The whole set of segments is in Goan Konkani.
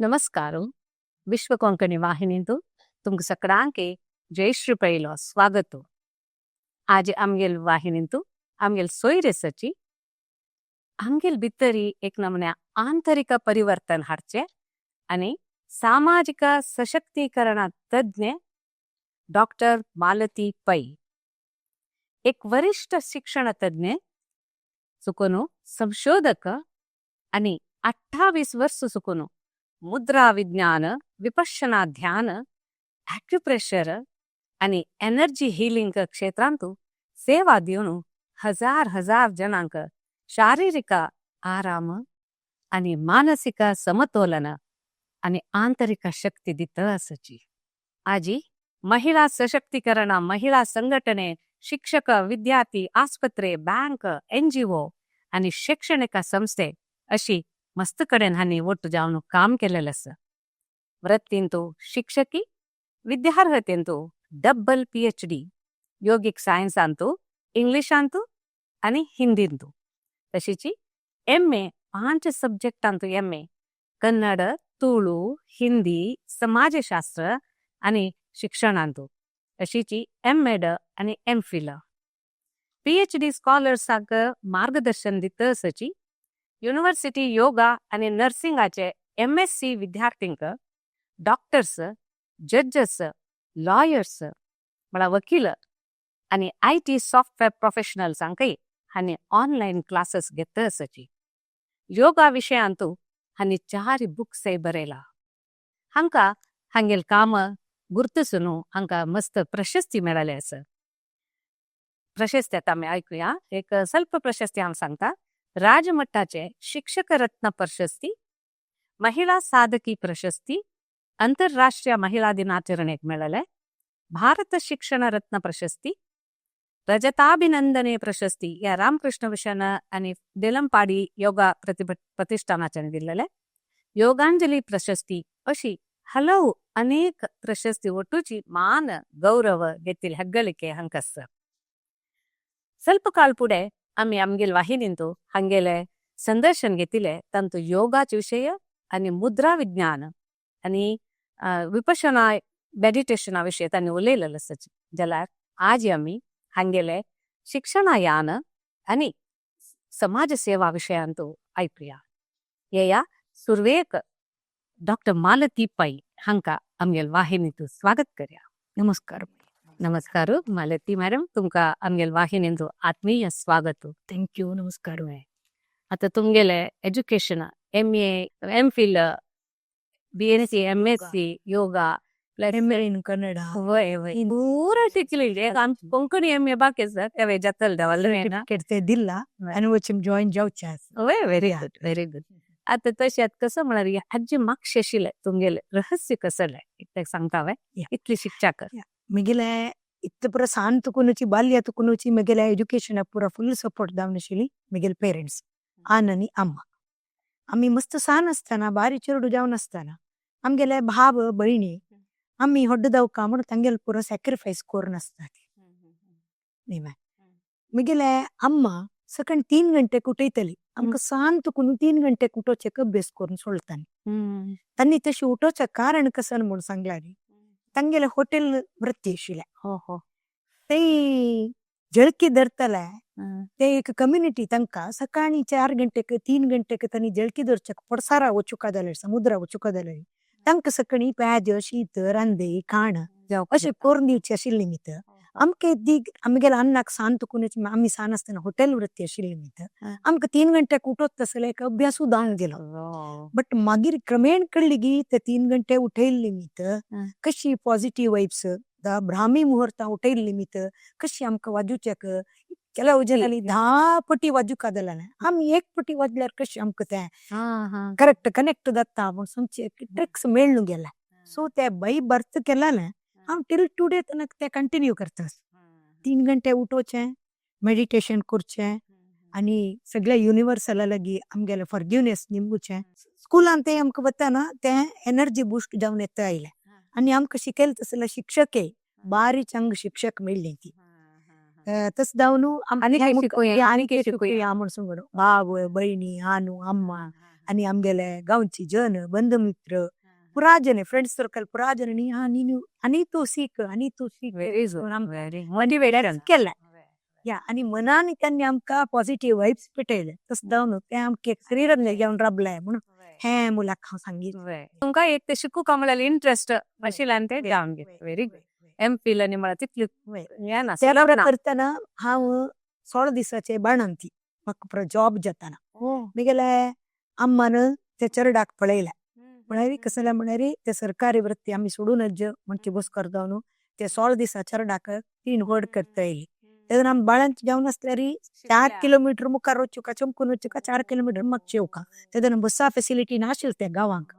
नमस्कार. विश्व कोंकणी वाहिनींतु तुमकां सगळ्यांक जय श्री पैलो स्वागत. आज आमगेल वाहिनींतु आमगेल सोयरेसाची आमगेल भितरी एक नमूने आंतरिक परिवर्तन हाडचे आणि सामाजिक सशक्तीकरण तज्ञ डॉक्टर मालती पै, एक वरिष्ठ शिक्षण तज्ञ सुकोनु संशोधक आणि 28 वर्ष सुकोनु मुद्रा विज्ञान, विपश्यना ध्यान, ॲक्युप्रेशर आणि एनर्जी हीलिंग क्षेत्रांतु सेवा दिवन हजार हजार जनांक शारीरिक आराम आणि मानसिक समतोलन आणि आंतरिक शक्ती दित आसची. आजी महिला सशक्तीकरण, महिला संघटने, शिक्षक, विद्यार्थी, आस्पत्रे, बँक, एनजीओ आणि शैक्षणिक संस्थे अशी मस्त कडेन हांणी ಒಟ್ಟು जावन काम केलेलं आसा. वृत्तींतु शिक्षकी, विद्यार्हतेंतु डबल पीएचडी योगिक सायन्सांतु, इंग्लिशांतु आणि हिंदींतु, तशीची एम ए पांच सब्जेक्टांतु एम ए, कन्नड, तुळू, हिंदी, समाजशास्त्र आणि शिक्षणांतु अशीची एम एड आणि एम फिल. पीएचडी स्कॉलर्साक मार्गदर्शन दित आसची. युनिव्हर्सिटी योगा आणि नर्सिंगाचे एमएससी विद्यार्थींक, डॉक्टर्स, जजेस, लॉयर्स म्हळ्यार वकील आणि IT software प्रोफेशनल्सांकय हांणी ऑनलायन क्लासेस घेत आसची. योगा विशयांतु हांणी चार बुक्सय बरयला. हांका हांगेल काम गुर्तसून हांका मस्त प्रशस्ती मेळ्ळले आसा. प्रशस्ती आतां आमी आयकुया. एक स्वल्प प्रशस्ती हांव सांगता. राजमट्टाचे शिक्षक रत्न प्रशस्ती, महिला साधकी प्रशस्ती, आंतरराष्ट्रीय महिला दिनाचरणेक मेळले, भारत शिक्षण रत्न प्रशस्ती, रजताभिनंदने प्रशस्ती या रामकृष्ण मिशन आणि देलंपाडी योगा प्रतिष्ठानाच्याने दिलेले, योगांजली प्रशस्ती अशी हलव अनेक प्रशस्ती ಒಟ್ಟುಚಿ मान गौरव घेतिल ಹೆಗ್ಗಳಿಕೆ ಹಂಕಸ್. ಸ್ವಲ್ಪ काळ पुढे आम्ही आमगेल वाहिनींतु हांगेले संदर्शन घेतिले. तांतु योगाचे विशय आणि मुद्रा विज्ञान आणि विपशना मेडिटेशना विषय तांणी उलयलेले आसा. जाल्यार आज आमी हांगेले शिक्षणयान आणि समाज सेवा विशयांतु आयकुया. येया, सुरवेक डॉक्टर मालती पै हांका आमगेल वाहिनींतु स्वागत करया. नमस्कार. नमस्कार मालती मॅडम, तुमका आमगेल वाहिनींतु आत्मीय स्वागत. Thank you, नमस्कार. आता तुमगेले education M A, M Phil, BSc, MSc, yoga. M A in Kannada. वय वय, पूरा शिकली. कोंकणी एम ए बाकी आसा, ते जातले देवाले. सर्टिफिकेट ते दिला आनी वचून जॉईन जावचे आसा. वय, व्हेरी गुड, व्हेरी गुड. आता तशें आतां कसं म्हळ्यार हाजे मागशें आशिल्लें तुमगेलें रहस्य कसलें इतलें सांगता वे? इतली शिक्षाक. म्हगेले इतले पुरा सान तुकुनुची, बाल्य तुकुनुची म्हगेले एज्युकेशनाक पुरा फुल सपोर्ट जावन आशिल्ली म्हगेले पेरंट्स, आन आनी अम्मा. आमी मस्त सान आसतना, बारी चेरडू जावन आसतना, आमगेले भाव भयणी आमी व्हड जावका म्हणून तांगेले पुरो सॅक्रिफायस करून आसता. न्ही, म्हगेले अम्मा सकाळी 3 घंटेक उठयतली आमकां. सान तुकून 3 घंटेक उठोवचें, अभ्यास करून सोडताली. तांणी तशी उठोवचें कारण कसं म्हणून सांगल्यार, तांगेले हॉटेल वृत्ती आशिल्लें. हो हो ते जळकी धरतले, ते एक कम्युनिटी तांकां सकाळी 4 घंटेक, 3 घंटेक तांणी जळकी धरचे. पडसारा वचुका जाल्यार, समुद्रा वचुका जाल्यार तांकां सकाळी पेज, शीत, रांदे खाण अशें करून दिवचें आशिल्लें निमित्त आमकां दी आमगेल्या अन्नाक सान तुकून आमी सान आसतना हॉटेल वृत्ती आशिल्ली निमित्त आमकां 3 घंट्याक उठोत तसले एक अभ्यासूय जावन गेलो. बट मागीर क्रमेण कळ्ळी गी ते 3 घंटे उठयल्ले निमित्त कशी पॉझिटिव्ह वायब्स, ब्राह्मी मुहूर्ता उठयल्ले निमित्त कशी आमकां वाजूच्याक ಕೆಲವು ಜನಲ್ಲಿ 10 पटी वाजूका जाल्यार आमी एक पटी वाजल्यार कशी आमकां तें हा हा करेक्ट कनेक्ट जाता म्हूण समचे ट्रिक्स मेळ्ळू गेले. सो ते बाय बर्थ केल्याने हांव टिल टुडे तनक ते कंटिन्यू करता. 3 घंटे उठोवचें, मेडिटेशन करचें आनी सगळ्या युनिवर्सला लागीं आमगेलें फॉरगिवनेस निमगुचें. स्कुलान ते आमकां वतना तें एनर्जी बुस्ट जावन येता आयलें आनी आमकां शिकयलें तसले शिक्षकय बारी चांग शिक्षक मेळ्ळी ती. तस जावन आनी काय शिकूया, आनी काय शिकूया म्हूण सांगून भाव, भयणी, आनू, अम्मा. आनी आमगेले गांवची जन बंधुमित्र पुरा जन फ्रेंड सर्कल पुरा जन न्ही हा नी आनी तूं सीक आनी तूं सीक व्हेरी म्हणून व्हेरी मोटिवेशन केलें. या आनी मनान त्यांनी आमकां पॉझिटिव्ह वायब्स पेटयले तशें जावन तें आमगे शरिरान घेवन राबलें म्हणून हें मुलाक हांव सांगीत. तुमकां एक ते शिकूंक म्हळ्यार इंट्रस्ट आशिल्ल्यान ते जावन गेलें. Very good. एम फिल आनी म्हळ्यार तितली हें ना. ते पुरा करतना हांव 16 दिसाचे बाणंती म्हाका पुरो जॉब जाताना मिगेले अम्मान ते चेरडाक पळयलें म्हळ्यार कसलें म्हळ्यार ते सरकारी वृत्ती आमी सोडूनच म्हणचे बस जावन ते 16 दिसा चेरडाक तीन व्हड करता येयली. तेन्ना आमी बाळंत जावन आसल्यार 4 किलोमिटर मुखार वचूका चमकून वचूका 4 किलोमिटर मागचे येवका. तेन्ना बसा फेसिलिटी नाशिल्ली त्या गांवांक.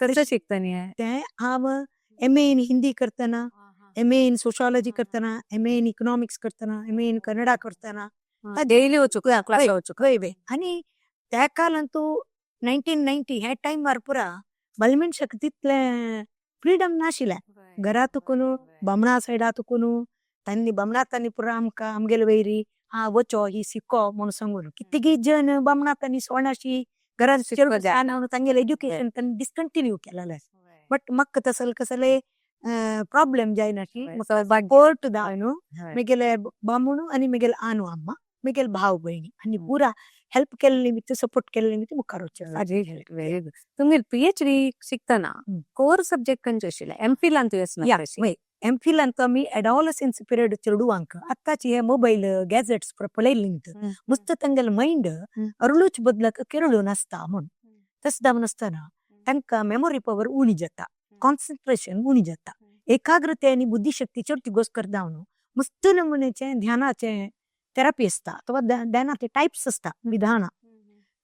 कसं शिकता न्ही? तें हांव एम.ए. इन हिंदी करतना, एम.ए. इन सोशॉलॉजी करतना, एम.ए. इन इकॉनॉमिक्स करतना, एम.ए. इन कन्नडा करतना. डेली वचूंक क्लासा वचूंक. वय वय आनी त्या काळांतू 1990 ह्या टायमार पुरा बायल मनशाक तितलें फ्रिडम नाशिल्लें. घरा तुकून बामणा सायडा तुकून तांणी बामणा तांणी पुरा आमकां आमगेले वयरी हा वचो ही शिको म्हणून सांगून कितकी जन बामणा तांणी सोणाशी घरात तांगेले एज्युकेशन तांणी डिस्कंटिन्यू केलेलें. बट म्हाका तसले कसले प्रॉब्लेम जायनाशी म्हाका कोर्ट न्हू मिगेले बामूण आनी मिगेले आनु अम्मा मिगेले भाव भयणी आनी पुरा हेल्प केल्ले निमित्त सपोर्ट केल्ले निमित्त मुखार वचचें. Very good. तुमी पीएचडी शिकतना कोर सब्जेक्ट खंयचे आशिल्ले? एम फिलान तूं या वय एम फिलान आमी एडॉलसन्स पिरियड चेडवांक आतांची हे मोबायल गॅजेट्स पळयले न्ही मस्त तांगेले मायंड अरळूच बदलक केरळून आसता म्हूण. तशें जावन आसतना तांकां मेमोरी पवर उणी जाता, कॉन्सन्ट्रेशन उणी जाता, एकाग्रते आनी बुद्धिशक्ती चडटी गोश्ट करता न्हू मस्त नमुनेचें ध्यानाचें थेरपी आसता अथवा ध्यानाचे टायप्स आसता विधानां.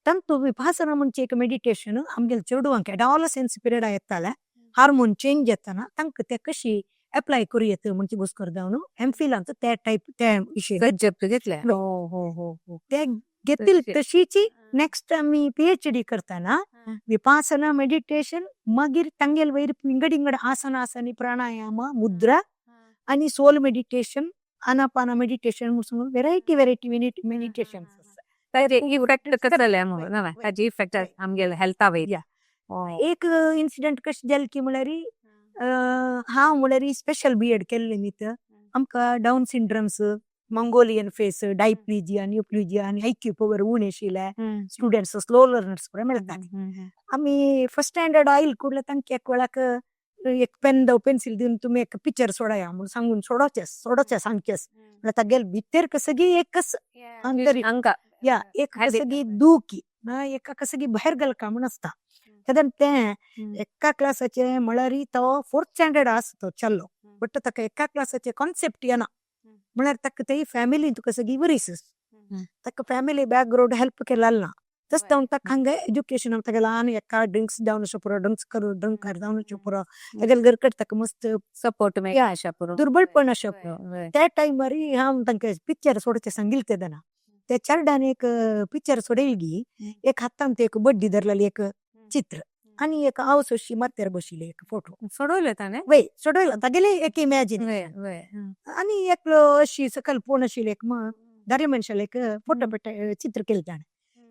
तांतू विपासना म्हणजे एक मेडिटेशन आमगेले चेडवांक एडॉलसन्स पिरियडा येताले हार्मोन चेंज जाताना तांकां ते कशी एप्लाय करूं येता म्हणजे गोश्ट करता न्हू एम फिलांत ते टायप ते विशय सब्जेक्ट घेतले. हो हो हो ते घेतील तशीची नेक्स्ट आमी पीएचडी करतना विपासना मेडिटेशन मागीर तांगेले वयर विंगड विंगड आसना आसा प्राणायाम मुद्रा आनी सोल मेडिटेशन आनापाना मेडिटेशन म्हणून व्हेरायटी व्हेरायटी मेडिटेशन आसा. इफेक्ट कसले म्हणून ताजी इफेक्ट आमगेले हेल्था वयर. एक इन्सिडंट कशें जालें की म्हळ्यार हांव म्हळ्यार स्पेशल बीएड केल्लें न्ही आमकां Down syndromes Mongolian face diplegia न्युप्लिजिया आनी आयक्यू पवर उणें आशिल्ले स्टुडंट्स स्लो लर्नर्स पुरा मेळटाले. आमी फर्स्ट स्टँडर्ड आयल कूडले तांकां एक वेळाक एक पेन दाव पेन्सील दिवन तुमी एक पिक्चर सोडया म्हणून सांगून सोडोवचें सोडोवचें सांगचें म्हळ्यार तागेले भितर कसगी एकच आंतरीक या एक कसगी दुखी ना एका कसगी भायर घालका म्हूण आसता. तेन्ना तें एका क्लासाचे म्हळ्यार तो फोर्थ स्टँडर्ड आसा तो चल्लो बट ताका एका क्लासाचे कॉन्सेप्ट येना म्हळ्यार ताका तेय फॅमिली तुका सगळी वरीस ताका फॅमिली बॅकग्रावंड हेल्प केलें ना. तशें जावन ताका हांगा एज्युकेशन तागेले आनी एका ड्रिंक्स जावन अशें पुरो ड्रिंक्स करून ड्रिंक जावन अशें पुरो तागेले घर कडेन ताका मस्त सपोर्ट मेळटा अशें पुरो. दुर्बळपण अशें त्या टायमार हांव तांकां पिक्चर सोडचें सांगिल्लें तेन्ना त्या चेरडान एक पिक्चर सोडयली एक हातांत एक बड्डी धरलेली एक चित्र आनी एक आवस अशी माथ्यार बशिल्ली एक फोटो. सोडवले ताणें? वय सोडयलो तागेले एक इमॅजिनेशन आनी एकलो अशी सकयल पोण आशिल्ली एक दारे मनशाले एक फोटो चित्र केलें ताणें.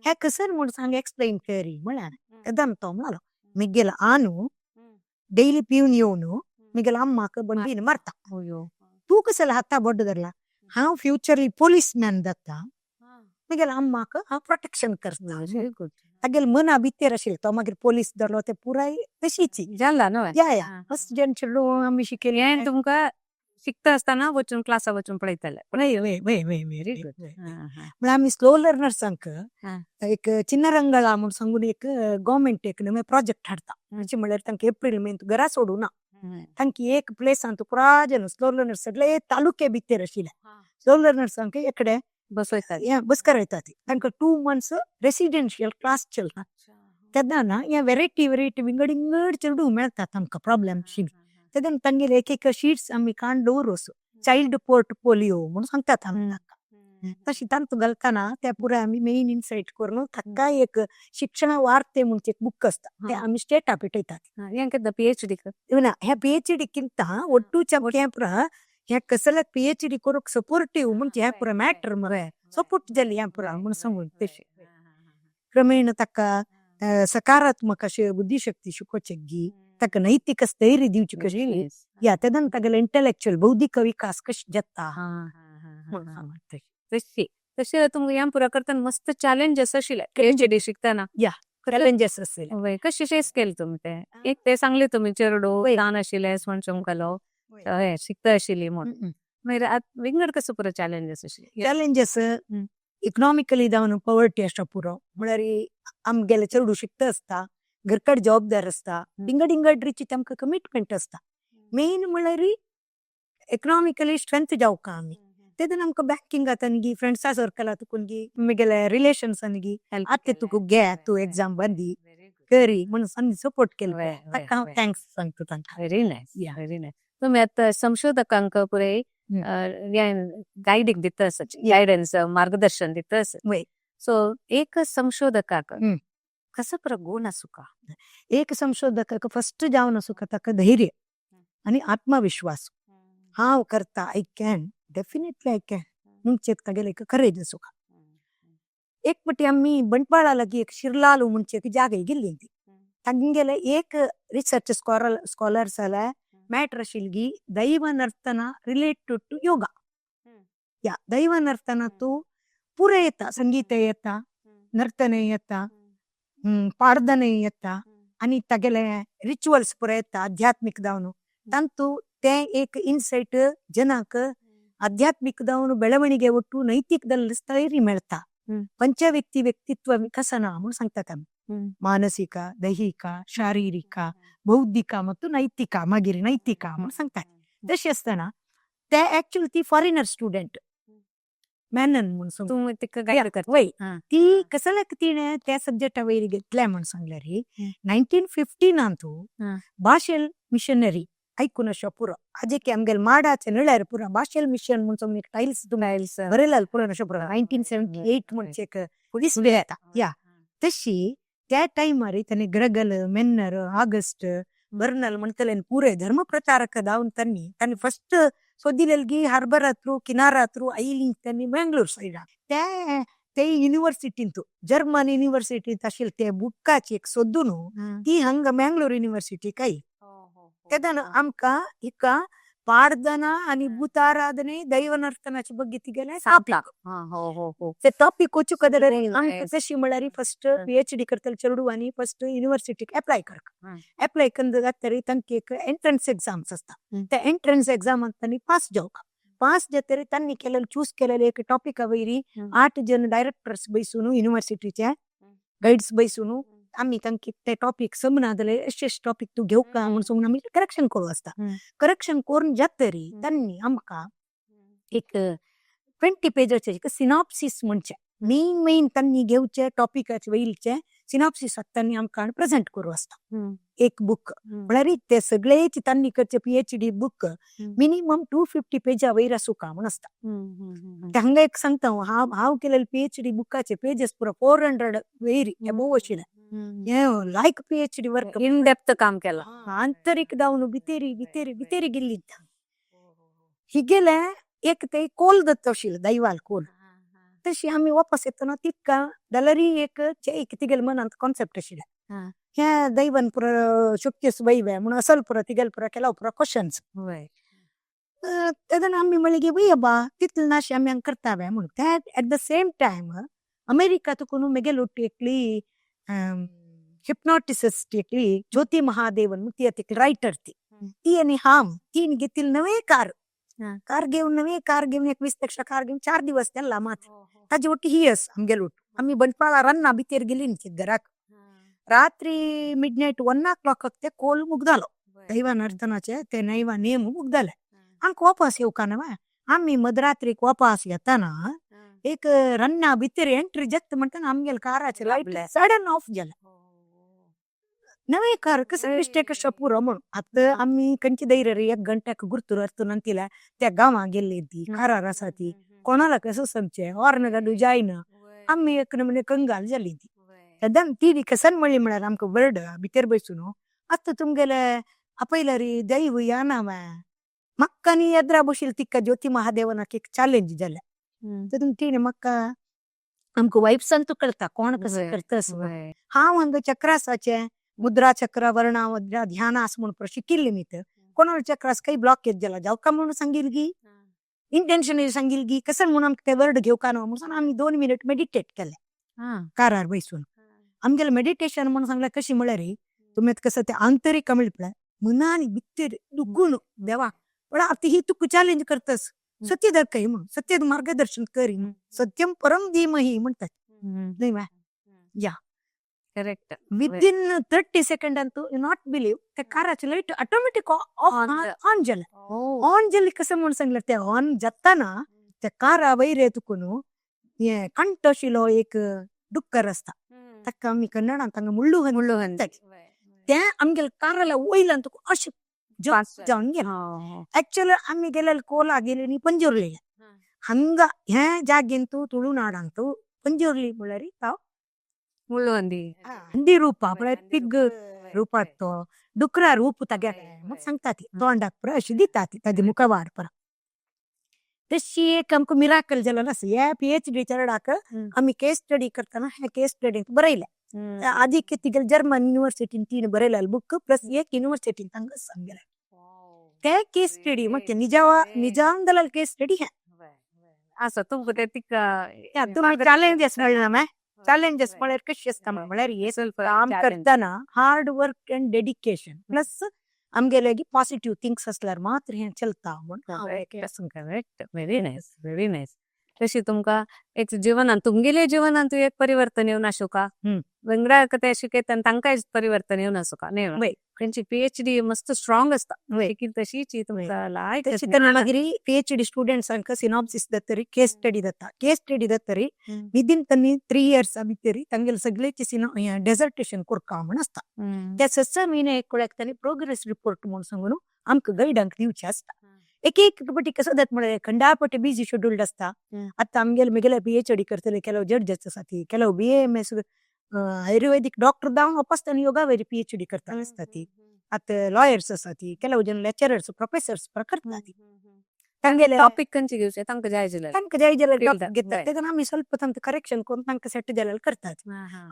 हें कसन म्हूण सांग एक्सप्लेन करी म्हळ्यार तेन्ना तो म्हणालो मिगेलो आनू डेली पिवन येवन मिगेले अम्माक बंडीन मारता. तूं कसले हाता बोट धरला हांव फ्युचरली पोलीसमॅन जाता मिगेले अम्माक हांव प्रोटेक्शन करता. तागेले मना भितर आशिल्लें तो मागीर पोलीस धरलो ते पुराय तशीची. जाला न्हय. या या मस्त जन चेडूं आमी शिकयलें. हें तुमकां शिकता आसतना वचून क्लासा वचून पळयताले. वय वय वय वय व्हेरी गुड. म्हळ्यार आमी स्लो लर्नर्सांक एक चिन्नरंगळा म्हूण सांगून एक गव्हर्मेंट एक नवें प्रोजेक्ट हाडटा. अशें म्हळ्यार तांकां एप्रील मेंत घरा सोडूना तांकां एक प्लेसान पुरा जन स्लो लर्नर्स सगळे तालुके भितर आशिल्ले स्लो लर्नर्सांक एकडे बसयतात बसकर येतात तांकां 2 मंथ्स रेसिडेन्शियल क्लास चलता. तेन्ना ना हे व्हेरायटी व्हेरायटी विंगड विंगड चेडूं मेळटा तांकां प्रॉब्लेम तेन्ना तांगेले एक एक शीट्स आमी काडून दवरूस चायल्ड पोर्टफोलियो म्हणून सांगतात आमी तांकां. तशी तांतू घालतना ते पुराय आमी मेन इनसायट करून ताका एक शिक्षण वार्ते म्हणचे एक बूक आसता ते आमी स्टेटा पेटयतात. हें केन्ना पीएचडी ना ह्या पीएचडी किंता ಒಟ್ಟು चमके पुरा ह्या कसल्याक पीएचडी करूंक सपोर्टीव म्हणजे ह्या पुरा मॅटर मरे सपोर्ट जाली ह्या पुरा म्हूण सांगून तशें क्रमेण ताका सकारात्मक अशें बुद्धिशक्ती शिकोवचें गी ताका नैतीक स्थैर्य दिवचें कशी या तेदन तागेले इंटेलेक्चुअल बौद्धिक विकास कशें जाता म्हणून सांगता. तशी तशी तुमकां ह्या पुरा करतना मस्त चॅलेंजेस आशिल्ले पीएचडी शिकतना. या, चॅलेंजेस आशिल्ले. वय, कशें फेस केले तुमी ते? एक ते सांगले तुमी चेडो ल्हान आशिल्ले म्हण तुमकां हय शिकता आशिल्ली म्हण. मागीर आतां विंगड कसो पुरो चॅलेंजेस आशिल्ले? चॅलेंजेस इकनॉमिकली जावन पॉवर्टी आसता पुरो, म्हळ्यार आमगेले चेडूं शिकता आसता, घरकड जबाबदार आसता, विंगड विंगड रिती तांकां कमिटमेंट आसता. मेन म्हळ्यार इकनॉमिकली स्ट्रेंथ जावका आमी. तेदून आमकां बँकिंग गी फ्रेंड्सा सर्कला तुकून गी म्हगेले रिलेशन्सान गी आतां तुका घे तूं एग्जाम बरी करी म्हणून सपोर्ट केलो, ताका हांव thanks सांगता तांकां. Very nice, very nice. तुमी आतां संशोधकांक पुराय गायडींग दिता आसत, गायडन्स मार्गदर्शन दिता आसत. सो एक संशोधकाक कसो पुरो गुण आसूका? एक संशोधकाक फस्ट जावन आसूका ताका धैर्य आनी आत्मविश्वास. हांव करता, I can, definitely I can म्हणचे तागेले एक करेज आसूका. एक पटी आमी बंटवाळा लागीं एक शिर्लालू म्हणचे एक जागे गेल्ली, तांगेले एक रिसर्च स्कॉलर्स जाल्यार मॅटर आशिल्ली दैव नर्तना रिलेटेड टू योगा. या दैव नर्तना तूं पुरो येता, संगीत येता, नर्तन येता, पाडदनय येता आनी तागेले रिच्युअल्स पुरो येता आध्यात्मीक जावन. तांतू ते एक इनसायट जनाक आध्यात्मीक जावन ಬೆಳವಣಿಗೆ ಒಟ್ಟು नैतिक ಸ್ಥೈರ್ಯ मेळता. पंचव्यक्ती व्यक्तित्व विकसನ म्हणून सांगतात आमी. मानसिक, दैहिक, शारीरिक, बौद्धिक ಮತ್ತು नैतिक, मागीर नैतिक म्हणून सांगतात. तशें आसतना ते एक्चुअली ती फॉरेनर स्टुडंट मॅनन म्हणून सांगता. तूं तिका गायड करता. वय, ती कसल्याक तिणें त्या सब्जेक्टा वयर घेतल्या म्हूण सांगल्यार 1915 बाशेल मिशनरी आयकून अशें पुरो आजेकी आमगेले माडाचे नळ्यार पुरो बाशेल मिशन म्हूण सांगून एक टायल्स टायल्स बरयलाल पुरो अशें पुरो 1978 म्हणचे एक इस्वी येता. या तशी त्या टायमार ताणें ग्रगल, मेन्नर, ऑगस्ट, बर्नल म्हणटले पुरे धर्म प्रचारक जावन तांणी तांणी फस्ट सोदिलेलगी हार्बर थ्रू किनारा थ्रू आयली तांणी मँगलोर सायडा. ते ते युनिवर्सिटींतू जर्मन युनिवर्सिटींत आशिल्ले ते बुकाची एक सोदून ती हांगा मँगलोर युनिवर्सिटीक आयली. तेदन आमकां हिका पाडदना आनी भूताराधने दैवनर्तनाचे ಬಗ್ಗೆ तिगेले टॉपिक. ते टॉपिक वचूंक आमकां तशी म्हळ्यार फस्ट पीएचडी करतले चेडूं आनी फस्ट युनिवर्सिटीक एप्लाय करता. एप्लाय करून जातरी तांकां एक एंट्रन्स एग्जाम्स आसता, त्या एंट्रन्स एग्जामाक तांणी पास जावका. पास जातरी तांणी केलेले चूज केलेले एक टॉपिका वयरी 8 जण डायरेक्टर्स बैसून युनिवर्सिटीचे गायड्स बैसून आमी तांकां ते टॉपिक समजना जाल्यार अशे अशे टॉपिक तूं घेवका म्हूण सांगून आमी करेक्शन करूं आसता. करेक्शन करून जातरी तांणी आमकां एक 20 पेजाचे एक सिनॉप्सिस म्हणचे मेन मेन तांणी घेवचे टॉपिकाचे वयलचे सिनॉप्सिस तांणी आमकां प्रेजेंट करूं आसता. एक बूक म्हळ्यार ते सगळेच तांणी करचे पीएचडी बूक मिनिमम 250 पेजा वयर आसूका म्हूण आसता. ते हांगा एक सांगता हांव, हांव केलेले पीएचडी बुकाचे पेजेस पुरो 400 वयर एबोव आशिल्ले. हें लायक पीएचडी वर्क इन डेप्थ काम केलां. आंतरीक जावन भितरी भितरी भितरी गेल्ली. हिगेले एक ते कोल दत्त आशिल्ले दैवाल कोल, तशी आमी वापस येतना तिका जाल्यार एक एक तिगेले मनांत कॉन्सेप्ट आशिल्ले ह्या दैवान पुरो शक्तीस वयवे म्हणून असल पुरो तिगेले पुरो केला पुरो क्वेश्चन्स. तेदना आमी म्हणलें की वय बा तितले नाशे आमी हांगा करता म्हणून. त्या at the same time America तुकून म्हगेली ஒட்டி एकली हिप्नॉटिसिस्ट एकली ज्योती महादेवन म्हणून ती एक रायटर, ती ती आनी हांव तीन घेतिल्ले नवे कार, कार घेवन नवे कार घेवन एक 20 लक्षा कार घेवन 4 दिवस गेला मात ताजे ಒಟ್ಟು ही आस आमगेले ಒಟ್ಟು आमी बंटवाळा रन्ना भितर गेली न्ही घराक. रात्री मिड नायट 1 o'clock ते कोल मुगदालो दैवा नर्तनाचे ते नैवा नेम मुगदाले. आमकां वापस येवका ना, आमी मदरात्रीक वापस येताना एक रन्ना भितर एंट्री जाता म्हणटना आमगेले काराचे लायट सडन ऑफ जाले. नवे कार कसं मिस्टेक अशें पुरो म्हणून आतां आमी खंयचे धैर्य रे 1 घंट्याक गुर्तूर अर्थून अंतिला त्या गांवां गेल्ली ती कारार आसा ती कोणाला कसं समचे हॉर्न घालू जायना, आमी एक नमुने कंगाल जाली ती. तेदन ती कसन म्हणली म्हळ्यार आमकां वर्ड भितर बसून आतां तुमगेले आपयल्यार दैव याना म्हाका न्ही येद्रा बशिल्ली तिका ज्योती महादेवनाक एक चॅलेंज जालें. तेतून तिणें म्हाका आमकां वायब्सान तूं कळटा कोण कसो करता. हांव हांगा चक्रासाचे मुद्रा चक्र, वर्णा मुद्रा, ध्यान आस म्हणून शिकिल्ले मी. तर कोणाला चक्रास काही ब्लॉकेज जाला जावका म्हणून सांगील गी, इंटेन्शन सांगील गी, कसं म्हणून आमकां ते वर्ड घेवका ना म्हणून आमी 2 मिनिट मेडिटेट केले कारार बैसून. आमगेले मेडिटेशन म्हणून सांगल्यार कशी म्हळ्यार, तुमी कसं ते आंतरिक म्हळ्यार मनान भितर दुगून देवा, पण आता ही तुका चॅलेंज करतस, सत्य दाखय म्हणून, सत्य मार्गदर्शन करी म्हणून, सत्यम परम धीमही म्हणतात न्हय मा? या. Correct. Within 30 second Antu, you not believe, त्या काराचे लाईट ऑटोमॅटिक ऑन जाले. ऑन जाले कसं म्हणून सांगल्यार, ते ऑन जाताना त्या कारा वयर तुकून हे कंठ आशिल्लो एक डुक्कर आसता, ताका आमी कन्नडान तांगा मुಳ್ಳು हंदी. मुಳ್ಳು हंदी. ते आमगेले काराला वयल्यान तुका अशें जावन गेले. ऍक्च्युअली आमी गेलेले कोला गेले न्ही पंजुर्ली हंगा. हे जागेंतू तुಳುನಾಡಂತು पंजुर्ली म्हळ्यार ताव मुಳ್ಳು हंदी. हंदी रूप म्हळ्यार पिग रूपात तो डुकरा रूप तागेले म्हूण सांगता ती. तोंडाक पुरा अशी दिता ती ताजे मुखावार पुरा. तशी एक आमकां मिराकल जालेलो आसा. ह्या पीएचडी चेरडाक आमी केस स्टडी करतना हे केस स्टडी बरयले. आदीक तिगेले जर्मन युनिवर्सिटीन तीन बरयलेले बुक, प्लस एक युनिवर्सिटीन तांकां सांगले ते केस स्टडी. मग निजावा निजाम जालेले केस स्टडी हे. आसा तुमकां ते तिका. तुमी चॅलेंजेस मेळना मॅ, चॅलेंजेस म्हळ्यार कशी आसता म्हळ्यार, हे ಸ್ವಲ್ಪ काम करतना hard work and dedication, plus आमगेले पॉझिटिव्ह थिंक्स असल्यार मात्र हें चलता म्हूण हांव एक. Correct, very nice, very nice. तशी तुमकां एक जिवनान, तुमगेले जिवनांत एक परिवर्तन येवन आसूका. वांगडा ते शिकयता आनी तांकांय परिवर्तन येवन आसूका न्ही? वय. तेंची पीएचडी मस्त स्ट्रॉंग आसता. वय. तशीच तुमकां लायक. तशी तर मागीर पीएचडी स्टुडंट्सांक सिनॉप्सिस जातरी, केस स्टडी जाता. केस स्टडी जातरी विदीन तांणी 3 इयर्स भितर तांगेले सगळेचे सिनो डेजर्टेशन करका म्हूण आसता. त्या 6 म्हयने एक तांणी प्रोग्रेस रिपोर्ट म्हूण सांगून आमकां गायडांक दिवचे आसता. एक एक पटी कसं जाता म्हळ्यार, खंडापटी बिजी शेड्युल्ड आसता. आतां आमगेले म्हगेले पीएचडी करतले ಕೆಲವು जड्जेस आसा ती, ಕೆಲವು बीएएमएस आयुर्वेदिक डॉक्टर जावन वापस तांणी योगा वयर पीएचडी करता आसता ती. आतां लॉयर्स आसा ती, ಕೆಲವು जन लेक्चरर्स, प्रोफेसर्स करता ती. तांगेले टॉपिक खंयचे घेवचे तांकां जाय जाल्यार. तांकां जाय जाल्यार Field, topic घेतात. तेन्ना आमी ಸ್ವಲ್ಪ तांकां करेक्शन करून तांकां सेट जाल्यार करतात.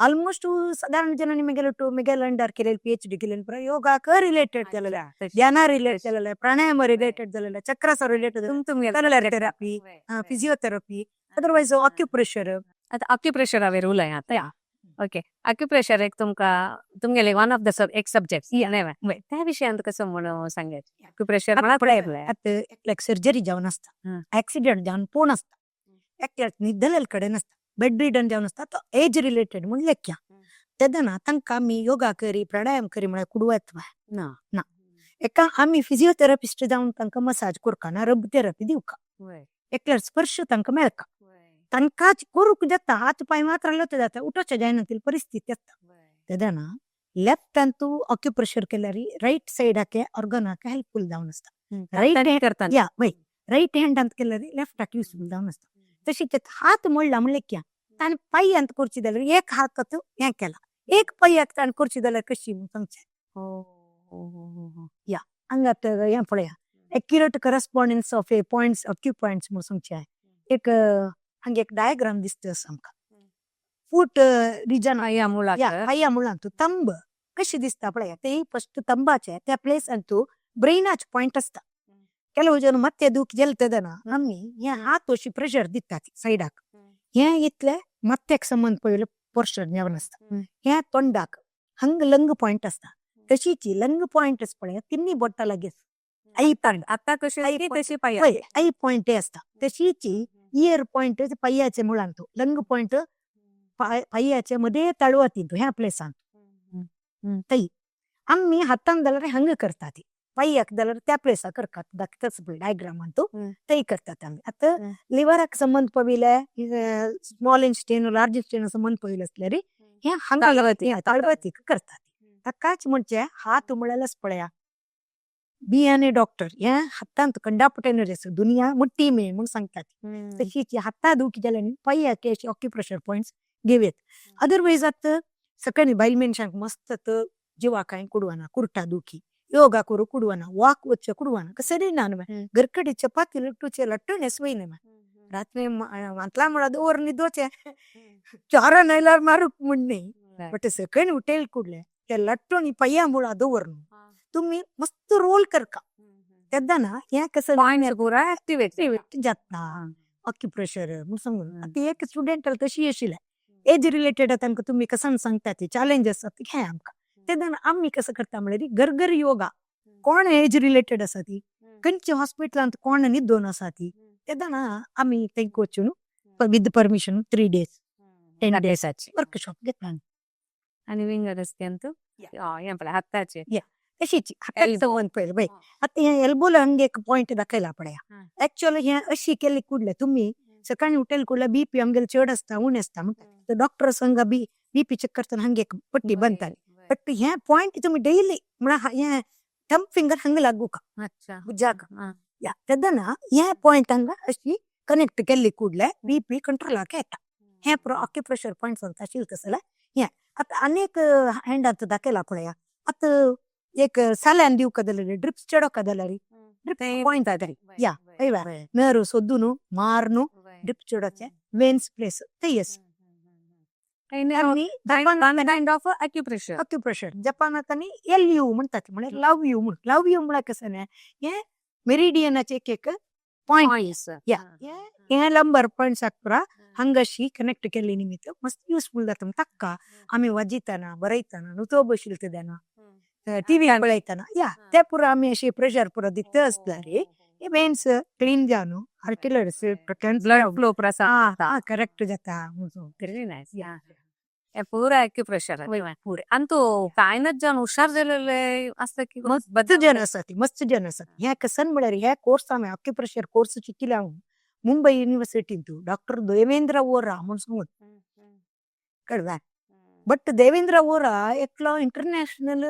ऑलमोस्ट साधारण जनांनी म्हगेले टू म्हगेले अंडर केलेले पीएचडी केलेले पुरा योगाक रिलेटेड जालेले, ध्याना रिलेटेड जालेले, प्राणायाम रिलेटेड जालेले, चक्रासा रिलेटेड, तुमगेले थेरपी, फिजियोथेरपी, अदरवायज आक्युप्रेशर. आतां आक्युप्रेशरा वयर उलय आतां. ओके, आक्युप्रेशर एक तुमकां तुमगेले वन ऑफ the सब एक सब्जेक्ट न्ही? त्या विशयांत कसं म्हणून सांगायचे आक्युप्रेशर म्हळ्यार पळय. आतां एकल्याक सर्जरी जावन आसता, ऍक्सिडंट जावन पोण आसता, एकल्याक न्हिदलेले कडेन आसता, बेड रिडन जावन आसता, तो एज रिलेटेड म्हूण लेख्या. तेन्ना तांकां आमी योगा करी, प्राणायाम करी म्हळ्यार कुडवत ना. ना. एका आमी फिजियोथेरपिस्ट जावन तांकां मसाज करका ना रब थेरपी दिवका. एकल्यार स्पर्श तांकां मेळका, तांकांच करूंक जाता. हात पांय मात्र हालोवचे जाता, उठोवचे जायना ती परिस्थिती आसता. तेन्ना लेफ्टान तूं ऑक्युप्रेशर केल्यार रायट सायडाक ऑर्गनाक हेल्पफुल जावन आसता. रायट करता. या, वय, रायट हँडांत केल्यार लेफ्टाक युजफुल जावन आसता. तशीच हात मोडला म्हणल्यार कितें, ताणें पांयांत करची जाल्यार एक हात हें केला, एक पांयाक ताणें करची जाल्यार कशी म्हूण सांगचें. या, हांगात हें पळया, accurate correspondence of a points, acu points म्हूण सांगचें. एक हांगा एक डायग्राम दिसता आमकां, फूट रिजन. पांया मुळाक. या, पांया मुळांत तंब कशी दिसता पळया. ते फस्ट ತಂಬಾचे त्या प्लेस अंतू ब्रेनाचे पॉइंट आसता. ಕೆಲವು ಜನ ಮತ್ತೆ ದೂಕ್ ಜಲ್ತದನ आमी हे हात अशी प्रेशर दितात सायडाक. हे इतले मत्त्याक संबंद पळयले पोर्शन जावन आसता. हे तोंडाक हंग लंग पॉइंट आसता. तशीच लंग पॉइंट पळया, तिन्ही बोटां लागीं I point. आता कशी तशी पांया. पळय, I point आसता. तशीच इयर पॉइंट पांयाचे मुळांत, लंग पॉइंट पांयाचे मध्ये तळवतींत ह्या प्लेसान तई. आमी हातान जाल्यार हंग करतात, पांयाक जाल्यार त्या प्लेसाक करतात. दाखयताच पळय डायग्रामान तई करतात आमी. आतां लिवराक संबंद पविले, स्मॉल इंटेस्टायन, लार्ज इंटेस्टायन संबंद पविले असल्यार हे हांगा तळवतीक करतात. ताकाच म्हणजे हात म्हळ्यारच पळया, बी एन ए डॉक्टर हे हातांत कंडापटे दुनिया मुट्टी में म्हूण सांगतात. तशीच हाता दुखी जाल्यार न्ही पांयाक अशे ऑक्युप्रेशर पॉइंट्स घेवयेत. अदरवायज आतां सकाळी बायल मनशांक मस्त जिवाक कांय कुडवना, कुर्टा दुखी, योगा करू कुडवना, वॉक वचचे कुडवना, कसरी ना. घर कडेन चपाती लट्टूचे लट्टून वयना. रात्री वांतला म्हणा दवर न्हिदोचें, चारान आयल्यार मारूक म्हण न्ही, बट सकयल उठयल कुडले ते लट्टून पय्या मुळा दवर न्हू तुमी मस्त रोल करका तेन्ना हें कसं पॉइंट पुरा ऍक्टिवेट जाता. अक्युप्रेशर म्हूण सांगून आतां एक स्टुडंट तशी आशिल्लें, एज रिलेटेड तांकां तुमी कसान सांगता ती चॅलेंज आसा ती हें आमकां. तेन्ना आमी कसं करता म्हळ्यार घर घर योगा, कोण एज रिलेटेड आसा ती, खंयच्या हॉस्पिटलांत कोण न्हिदोन आसा ती, तेन्ना आमी तांकां वचून with permission 3 days, 10 days workshop घेता. आणि विंगड असते हें पळय हाताचे. तशीच हाताक संबंद पळय पळय. आतां हें एल्बोला हंगे एक पॉयंट दाखयला पळया. ऍक्च्युअली हें अशी केली कुडले तुमी सकाळी उठेल कुडले बीपी आमगेले चड आसता उणें आसता म्हणटा, डॉक्टर संग बी बीपी चेक करतना हंगे एक पट्टी बांदताली. बट हें पॉयंट तुमी डेली म्हळ्यार हें थंब फिंगर हंग लागूका भुजाक या, तेन्ना हें पॉयंट हांगा अशी कनेक्ट केल्ली कुडले बीपी कंट्रोलाक येता. हें अक्युप्रेशर पॉयंट सांगता आशिल्लें तसलें हें. आतां आनीक हँडांत दाखयला पळया. आतां एक साल्यान दिवका जाल्यार, ड्रिप्स चडोवका जाल्यार ड्रिप पॉयंट या हय, नर्व सोदून मारून ड्रिप चडोवचें वेन्स प्लेस थंय आसा. Kind of acupressure. Acupressure. जपानात आनी एल यू म्हणतात, म्हळ्यार लव you म्हण. लव you म्हळ्यार कसं न्ही, हें मेरिडियनाचे एक एक पॉयंट या, हें लंबर पॉयंट्स पुरा हांगाशी कनेक्ट केल्ली निमित्त मस्त युजफूल जाता. ताका आमी वाजयतना, बरयतना, नुतो बशिल्ले तेन्ना, टिवी पळयतना या, ते पुरा आमी अशी प्रेशर पुरा दित आसल्यार हे वेन्स क्लीन जावन आर्टिलर्स ब्लड फ्लो पुरा. करेक्ट जाता. Very nice. हे पुरा अक्युप्रेशर. अंतू कांयच जण हुशार जालेले आसता की मस्त जन आसा ती, मस्त जन आसा. हें कसन म्हळ्यार हे कोर्स हांवें अक्युप्रेशर कोर्स शिकिल्ले हांव मुंबय युनिवर्सिटींतू, डॉक्टर देवेंद्र वोरा म्हूण सांगून कळ्ळें. बट देवेंद्र वोरा एकलो इंटरनॅशनल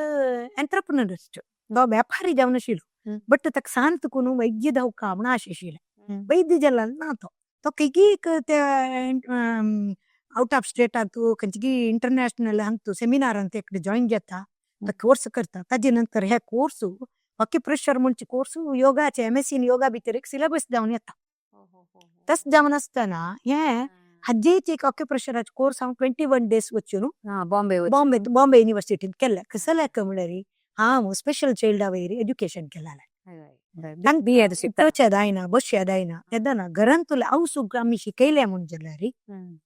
एंटरप्रिनरिस्ट, तो व्यापारी जावन आशिल्लो, बट ताका सांत करून वैद्य जावका म्हूण आशा आशिल्लें. वैद्य जाला ना तो, तो खंयकी ते आउट ऑफ स्टेटांतू खंयची इंटरनॅशनल हांतू सेमिनारांत एकटे जॉईन जाता, कोर्स करता. ताजे नंतर हे कोर्स अक्युप्रेशर म्हणचे कोर्स योगाचे एम.एस.सी इन योगा भितर एक सिलेबस जावन येता. तस जावन आसतना हें हाजेच एक अक्युप्रेशराचे कोर्स हांव 21 डेज वचून बॉम्बे. बॉम्बे, बॉम्बे युनिवर्सिटीत केल्ले. कसले म्हळ्यार हांव स्पेशल चैल्ड वयर एज्युकेशन केलेलें. बी एड शिकता. उठोवचें जायना, बसचें जायना, तेन्ना घरांतूले हांव आमी शिकयलें म्हूण जाल्यार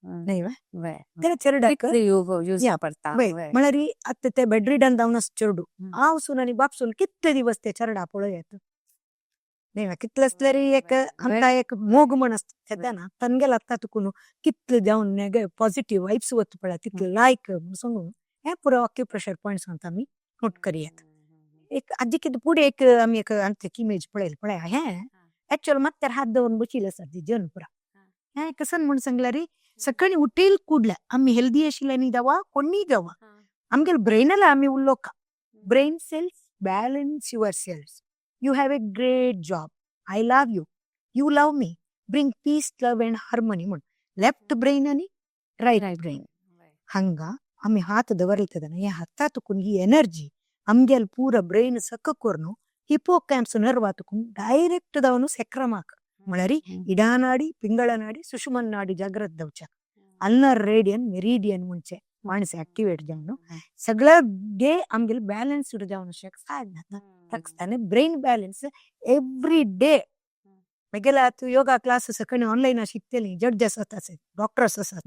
न्हय वा ते चेरडाक यूज पडटा. म्हळ्यार आतां ते बेड रिडन जावन आसा चेडूं, हांव सून आनी बापसून कितले दिवस ते चेरडा पळयत न्हय. कितले आसल्यार एक आमकां एक मोग म्हण आसता. तेन्ना तांगेले आतां तुका कितले जावन पॉझिटिव्ह वायब्स वता पळय, तितले लायक सांगून हें पुरो अक्युप्रेशर पॉयंट्स सांगता आमी नोट करयात. एक आजी कितें फुडें एक आमी एक इमेज पळयली पळया. हें एक्चुअल मात्यार हात दवरून बशिल्ले आसा ती जन पुरा. हें कसन म्हूण सांगल्यार सकाळी उठेल कुडल्या आमी हेल्दी आशिल्ले जावा, कोणीय जावा, आमगेले ब्रेनाला आमी उलोवका, "Brain cells, balance your cells. You have a great job. I love you, you love me. Bring peace, love and harmony" म्हूण. लेफ्ट ब्रेन आनी रायट ब्रेन हांगा आमी हात दवरले तेन्ना हे हाता तुकून ही एनर्जी आमगेले पुरा ब्रेन सक करून हिपोकॅम्पस नर्वा तुकून डायरेक्ट जावन सेक्रमाक, म्हळ्यार इडानाडी, पिंगळनाडी, सुषुमन नाडी जागृत जावच्याक अल्नर रेडियन मेरिडियन म्हणचे माणस ऍक्टिवेट जावन सगळ्या डे आमगेले बॅलन्स्ड जावन सहाय जाता. ताका ब्रेन बॅलन्स एव्हरी डे. मागीर आतां योगा क्लास सकाळी ऑनलायन शिकतली. जड्जेस आसात, डॉक्टर्स आसात,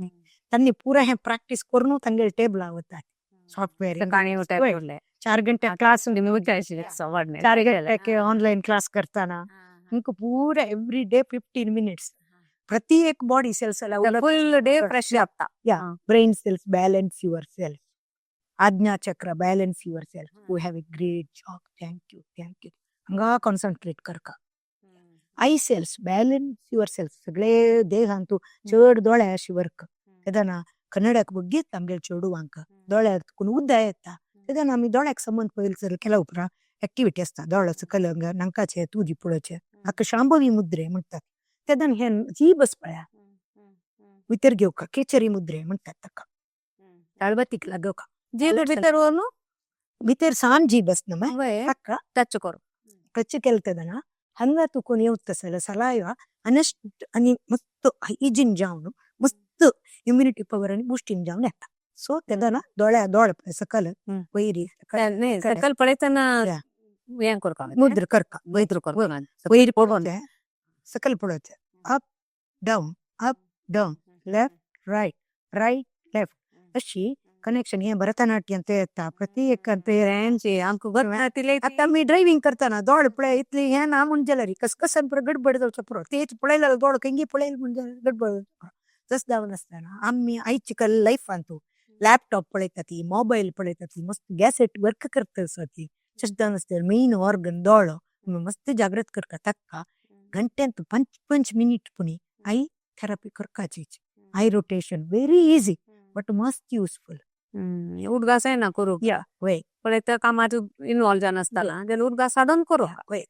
त्यांनी पुरा हें प्रॅक्टीस करून तांगेले टेबलार वतात सॉफ्टवेअर. सकाळी उठले. 4 घंटे क्लास, 4 घंटे ऑनलाईन क्लास करताना तुमकां पुरा एव्हरी डे 15 मिनिट्स प्रति एक body cells. Full day fresh जाता. Yeah, brain cells, balance your self. Ajna chakra, balance your self. You have a great job. Thank you, thank you. हांगा कॉन्सन्ट्रेट करका. Eye cells, balance your self. सगळे देहांतू चड दोळे अशी वर्क तेन्ना कन्नडाक बगीत आमगेले चेडवांक दोळ्याक तुकून उदक येता. तेन्ना आमी दोळ्याक संबंद पळयले केल्या उपरांत ऍक्टिव्हिटी आसता. दोळ्याचो कलंग नाकाचे तुजी पळोवचे, हाका शांभवी मुद्रे म्हणतात. तेन्ना हे जीभ पळया भितर घेवका, केचरी मुद्रे म्हणतात ताका. तळवतीक लागोवका. जीभ भितर व्हरून. भितर सान जीभ आसता न्हू, ताका टच करू. टच केले तेन्ना हांगा तुकून येवता सलायवा. अनस्ट आनी मस्त हायजीन जावन मस्त इम्युनिटी पवर आनी बुस्टिंग जावन येता. सो तेदना दोळ्या दोळे पळय सकल वयरी न्ही, कडेन. सकल पळयतना हें करपा. मुद्र करका. मुद्र करपा. वयर पळोवचें, सकल पळोवचें, up down, up down, left right, right left, अशी कनेक्शन. हे भरतनाट्यम ते येता प्रति एक ते. तेंची आमकां गोत आता मी ड्रायव्हिंग करताना दोळे पळय इतली हें ना म्हूण जाल्यार कसकसन पुरो गडबड जावचो पुरो. तेच पळयल्यार दोळ खंयगी पळयले म्हूण जाल्यार गडबड जावचो. तस जावन आसतना आमी आयची लायफान तूं लॅपटॉप पळयता ती, मोबायल पळयता ती, मस्त गॅसेट वर्क करता आसा ती. तशें जावन आसतना मेन ऑर्गन दोळो मस्त जागृत करता. ताका घंट्यांत 5 5 मिनीट पुणी I therapy करपाची. Eye rotation very easy but मस्त युजफुल. उडगास ना करूंक. या, वय. पळयता कामात इन्वॉल्व जावन आसताला जाल्यार उडगास साडून करूं.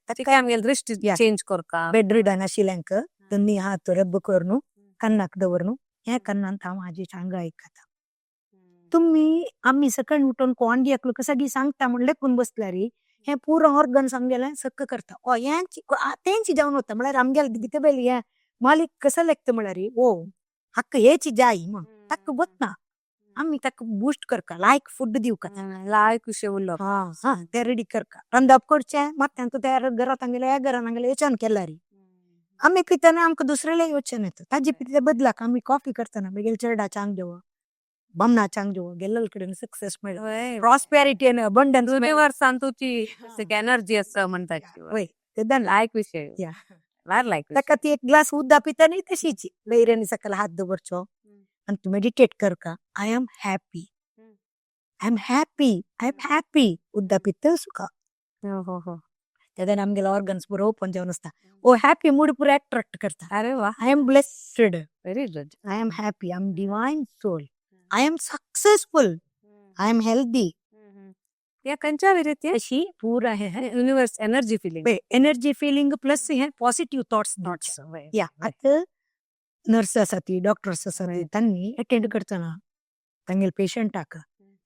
ताका आमगेली दृष्टी चेंज करका. बेड रिडन आशिल्ल्यांक दोनी हात रब करून कन्नाक दवरून हे कन्नांत हांव हाजी चांग आयकता. तुमी आमी सकाळी उठून कोण एकलो सगळी सांगता म्हण लेखून बसल्यारी हे पुरो ऑर्गन्स आमगेले सक्क करता. ओ हेंच तेंची जावन वता. म्हळ्यार आमगेले भितर बेली हे मालीक कसो लेखता म्हळ्यार ओ हाका हेची जाय म्हण ताका वतना आमी ताका बूस्ट करका, लायक फूड दिवका. लायक विशय उरलो. हा हा, ते रेडी करका, रांदप करचें मात्यान तूं तयार घरांत आमगेले ह्या घरान आमगेले योचन केल्यारी आमी पितना आमकां दुसऱ्याले योचन येता. ताजे पितले बदलाक आमी कॉफी करतना बेगीन चेरडा चांग जेवो, बामणा चांग जेवो, गेल्ले कडेन सक्सेस मेळ्ळो, प्रॉस्पेरिटी आनी अबंडन्स. युनिवर्सान तुजी एनर्जी आसा म्हणटा. वय, तेन्ना लायक विशय. भार लायक. ताका ती एक ग्लास उदक पिता न्ही तशीच वयर सकल हात दवरचो आनी तूं मेडिटेट करका, I am happy, I am happy, I am happy. उदक पिता सुखा. हो हो हो. तेन्ना आमगेले ऑर्गन्स पुरो ओपन जावन आसता. ओ हॅपी मूड पुरो अट्रॅक्ट करता. अरे वा. I am blessed. Very good. I am happy, I am divine soul, I am successful, I am healthy. या खंयच्या रीती अशी पुरा हे universe energy filling. Energy filling plus हे पॉझिटिव्ह थॉट्स. थॉट्स. या, आतां नर्स आसा ती, डॉक्टर्स आसा ती, तांणी अटेंड करतना तांगेले पेशंटाक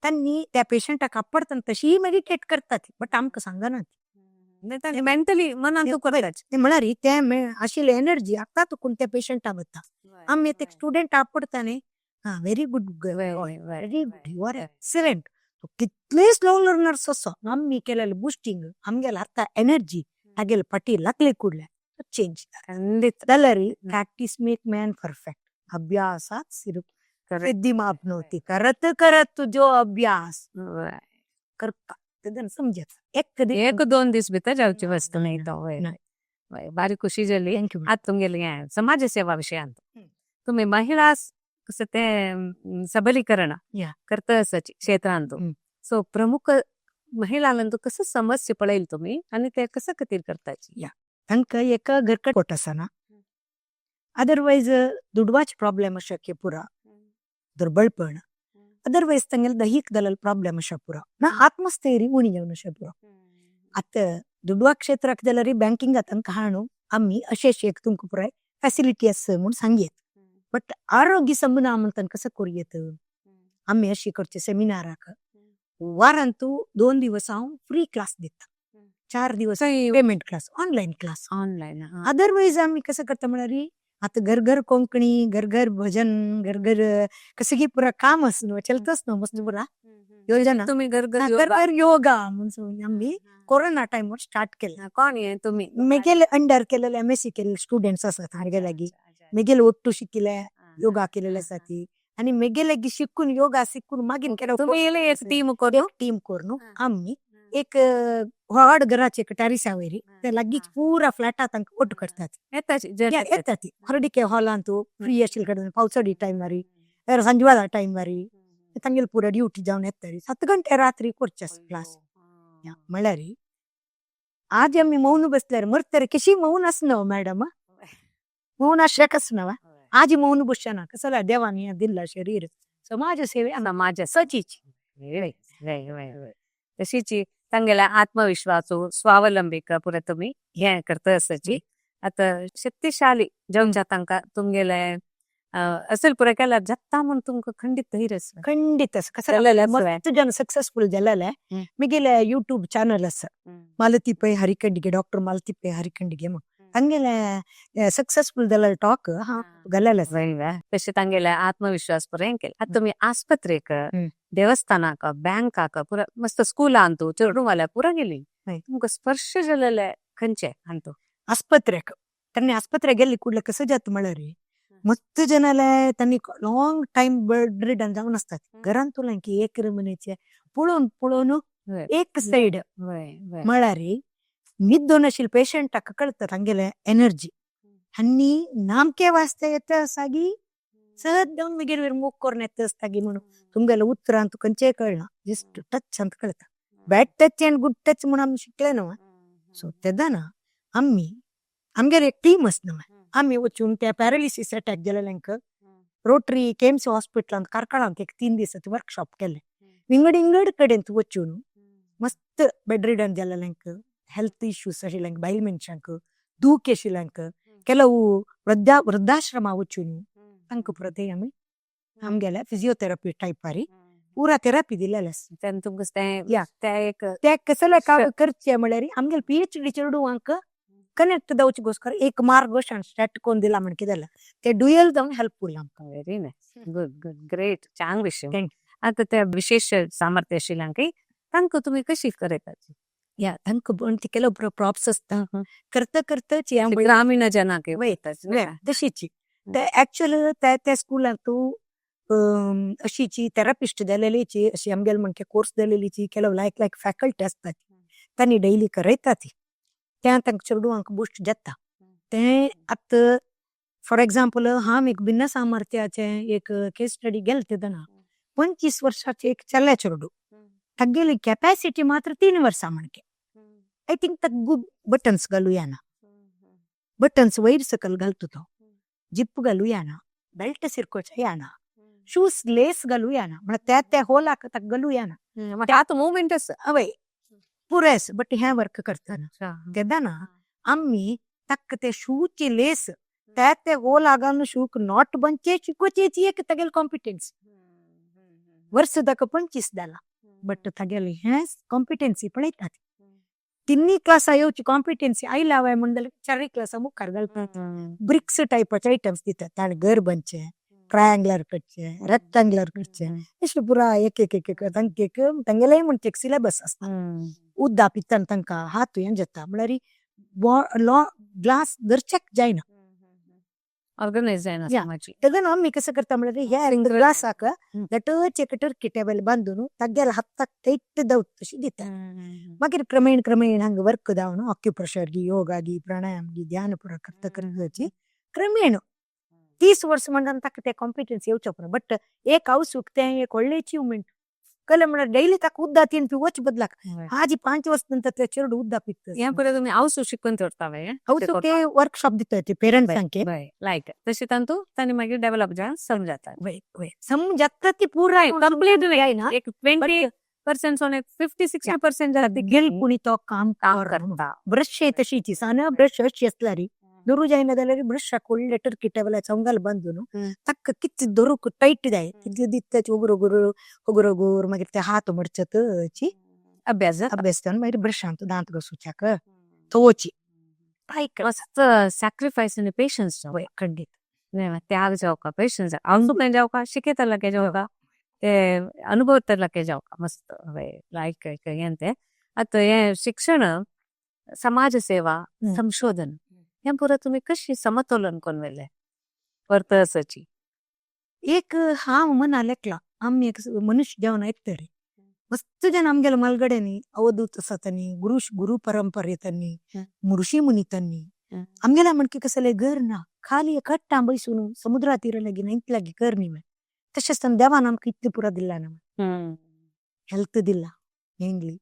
तांणी त्या पेशंटाक आपडतना तशी मेडिटेट करतात, बट आमकां सांगना. मेंटली मनान तूं करताच. ते म्हळ्यार ते आशिल्ले एनर्जी आतां तुकून त्या पेशंटा वता. आमी ते स्टुडंट आपडता न्ही, हा, very good, very good, you are excellent. कितले स्लो लर्नर्स असो आमी केलेले बुस्टिंग आमगेले आतां एनर्जी तागेले फाटी लागले कुडले चेंज. खंडीत. जाल्यार practice make man perfect. अभ्यासात सिद्धिमाप्नोति. करत करत तुजो अभ्यास करता तेन्ना समजता एक. 1-2 दीस भितर जावची वस्तू न्ही तो. वय, बारी खुशी जाली. Thank you. आतां तुमगेले हें समाज सेवा विशयांत तुमी महिला कसं ते सबलीकरण करता आसाची क्षेत्रांत. सो प्रमुख महिलांत कसं समस्या पळयली तुमी आनी ते कसं खातीर करताची? तांकां एका घरकट आसना, अदरवायज दुडवाचे प्रॉब्लेम आसा की पुरा दुर्बळपण, अदरवायज तांगेले दैहीक दलल प्रॉब्लेम आसा पुरा ना आत्मस्थैर्य उणी जावन आसा पुरा. आतां दुडवा क्षेत्राक जाल्यार बँकिंग तांकां हाणू आमी अशें अशें एक तुमकां पुराय फॅसिलिटी आसा म्हूण सांगयेत, बट आरोग्य संबंद म्हण तांकां कसो करूं आमी अशी करचे सेमिनाराक वारांतू 2 दिवस हांव फ्री क्लास दिता, 4 दिवस payment class, online class. Online. Otherwise आमी कसं करता म्हळ्यार आतां घर घर कोंकणी, घर घर भजन, घर घर कसं की पुरा काम आसा न्हू, चलतच न्हू मस्त पुरा योजना. तुमी घर घर घर घर योगा म्हणून आमी कोरोना टायमार स्टार्ट केलें. कोण हे तुमी? मेगेले अंडर केलेले एमएससी केलेले स्टुडंट्स आसात हांगे लागीं. मेगेले ಒಟ್ಟು शिकिले योगा केलेले आसा ती आनी मेगे लागीं शिकून योगा शिकून मागीर केलो. तुमी एक टीम करून टीम करून आमी एक व्हड घराचे एक टॅरिसा वयर ते लागींच पुरा फ्लॅटा तांकां ಒಟ್ಟು करतात. येता ती हरडिके हॉलांतू फ्री आशिल्ले कडेन पावसाडी टायमार, संजवादा टायमार तांगेले पुरा ड्युटी जावन येता 7 गंटे रात्री करचे क्लास. म्हळ्यार आज आमी मौन बसल्यार मरतरे कशी मौन आसना मॅडम, मौन आश्रक आसना. आज मौन बसना कसला देवान हें दिल्ला शरीर समाज सेवे. समाज सचीच. तशीच तांगेल्या आत्मविश्वासो स्वावलंबी पुरा तुमी हें करता आसाची. आतां शक्तिशाली जावच्या तांकां तुमगेले असेल पुरा केल्यार जाता म्हूण तुमकां खंडीत धैर्य आसा. खंडीत आसा. कसो मस्त जन सक्सेसफुल जालेले. मेगेले युट्यूब चॅनल आसा, मालती पै हरिखंडिगे, डॉक्टर मालती पै हरिखंडिगे म्हूण. तांगेले सक्सेसफुल जाल्यार टॉक हा गल्लेले. तशें तांगेले आत्मविश्वास पुरो हें केलें. आतां तुमी आस्पत्रेक, देवस्थानाक, बँकाक, पुरा मस्त स्कुलांतू चेडूं पुरा गेली, तुमकां स्पर्श जालेले खंयचे अंतू? आस्पत्रेक तांणी आस्पत्रे गेल्ली ಕೂಡ್ಲೆ कसं जाता म्हळ्यार मस्त जनाले तांणी लाँग टायम बेड रिडन जावन आसतात. घरांत तुला एक म्हण्याचे पळोवन पळोवन एक सायड म्हळ्यार न्हिदोन आशिल्ले पेशंटाक कळटा तांगेले एनर्जी आनी नामके वास्ते येता आसागी सद्दां मागीर मोग करून येता आसतागी म्हणून तुमगेले उतरां खंयचेय कळना, जस्ट टच अंत कळटा. Bad touch and good touch म्हणून आमी शिकले न्हू. सो तेदना आमी आमगेर एक टीम आसा न्हू, आमी वचून त्या पॅरालिसीस अटॅक जालेल्यांक रोटरी केएमसी हॉस्पिटलांत कार्कळांत एक 3 दिसांचे वर्कशॉप केले. विंगड विंगड कडेन वचून मस्त बेड रिडन जालेल्यांक, हेल्थ इश्यूज आशिल्ल्यांक, बायल मनशांक, दूख आशिल्ल्यांक, ಕೆಲವು वृद्धाश्रमा वचून तांकां पुरो ते आमी आमगेले फिजियोथेरपी टायपारी पुरा थेरपी दिलेले आसा. तेन्ना तुमकां तें या. तें एक ते कसले काम करचे म्हळ्यार आमगेले पीएचडी चेडवांक कनेक्ट जावचेकोस्कर एक मार्ग स्टार्ट करून दिला म्हण कितें जालें ते डुयल जावन हेल्पफूल आमकां. Very nice, good good, great, चांग विशय. Thank. आतां ते विशेश सामर्थ्य आशिल्ल्यांकय तांकां तुमी कशी करयतात? या, तांकां पण ती ಕೆಲವು प्रॉप्स आसता करता करताच ह्या ग्रामीण जनांक वय तशीची ते एक्चुअल त्या त्या स्कुलांत अशीची थेरपिस्ट जालेलीची अशी आमगेले म्हणके कोर्स जालेलीची ಕೆಲವು लायक लायक फॅकल्टी आसतात, तांणी डेली करयता ती त्या तांकां चेडवांक बुस्ट जाता. ते आतां फॉर एग्जाम्पल हांव एक भिन्न सामर्थ्याचें एक केस स्टडी गेले तेन्ना 25 वर्साचें एक चल्या चेडूं, तागेली कॅपॅसिटी मात्र 3 वर्सां म्हणके. I think ताका बटन्स घालूं येना, बटन्स वयर सकयल घालता तो, जिप्प घालूं येना, बेल्ट सिरकोवचें येना, शूज लेस घालूं येना, म्हळ्यार त्या त्या होलाक ताका घालूं येना. आतां मुवमेंट आसा. हय, पुरो आसा, बट हें वर्क करतना तेन्ना आमी ताका ते शूची लेस त्या ते होल घालून शूक not बनचे शिकोवचेची एक तागेली कॉम्पिटन्स. वर्स ताका 25 जाला, बट तागेली हें कॉम्पिटन्सी पळयतात. तिन्ही क्लासा येवची कॉम्पिटन्सी आयला हांवें म्हण जाल्यार चारय क्लासा मुखार घालतात. ब्रिक्स टायपाचे आयटम्स दितात, ताणें घर बनचें, ट्रायंगलर करचें, रेक्टेंगलर करचें, अशें पुरा एक एक एक एक तांकां एक तांगेलेय म्हणचे एक सिलेबस आसता. उद्दा पितना तांकां हात हें जाता म्हळ्यार ग्लास धरच्याक जायना. ऑर्गनायज जायना. या. तेन्ना आमी कसं करता म्हळ्यार ह्या ग्लासाक दटच एक टर्की टेबल बांदून तागेल्या हाताक टैट दवरता तशी दिता. मागीर क्रमेण क्रमेण हांगा वर्क जावन ऑक्युप्रेशर गी, योगा गी, प्राणायाम गी, ध्यान पुरा करता करता क्रमेण 30 वर्स म्हणटा ताका ते कॉम्पिटन्स येवचो पडटा. बट एक हावस तें एक व्हडलें अचिवमेंट कळ्ळें. म्हळ्यार डेली ताका उद्दा तीन पिवच बदलाक आजी 5 वर्स नंतर ते चेडूं उद्दा पिता. हें पुरो तुमी हावस शिकून दवरता. हावस ते वर्कशॉप दिता ते पेरंट्सांक. लायक तशें तांतू तांणी मागीर डेव्हलप जावन समजाता. वय वय, समजाता ती पुराय कंप्लीट जायना. एक 20% सोन एक 50-60% जाता. गेल कोणी तो काम काम करता. ब्रश तशीची सान ब्रश अशी आसल्यार दुरू जायना जाल्यार ब्रशाक व्हडले टर्की टेबलार चवंगाल बांदून ताका कितें धरूंक टायट जाय तितले दिता. उगुर उगुर उगुर उगुर मागीर ते हात मडचत अभ्यास जाता. अभ्यास जावन मागीर ब्रशांत दांत घासूच्याक थोची. मस्त सॅक्रिफायस आनी पेशन्स. वय, खंडीत. त्याग जावका, पेशन्स अंदू जावका, शिकयतला के जावका, ते अनुभवतला के जावका. मस्त लायक हें ते. आतां हें शिक्षण, समाज सेवा, संशोधन हें पुरो तुमी कशी समतोलन करून व्हेलें परत आसाची? एक हांव मना लेखला आमी एक मनुष्य जेवण येतरी मस्त जन आमगेले मलगड्यांनी अवधूत आसा, तांणी गुरु गुरु परंपरेतांनी, ऋषी मुनी तांणी. आमगेल्या म्हणके कसले घर ना, खाली कट्टां बैसून समुद्रा तीर लागी न्हंयत लागी घर न्ही. तशेंच देवान आमकां इतलें पुरो दिला ना, हेल्थ दिला मेनली.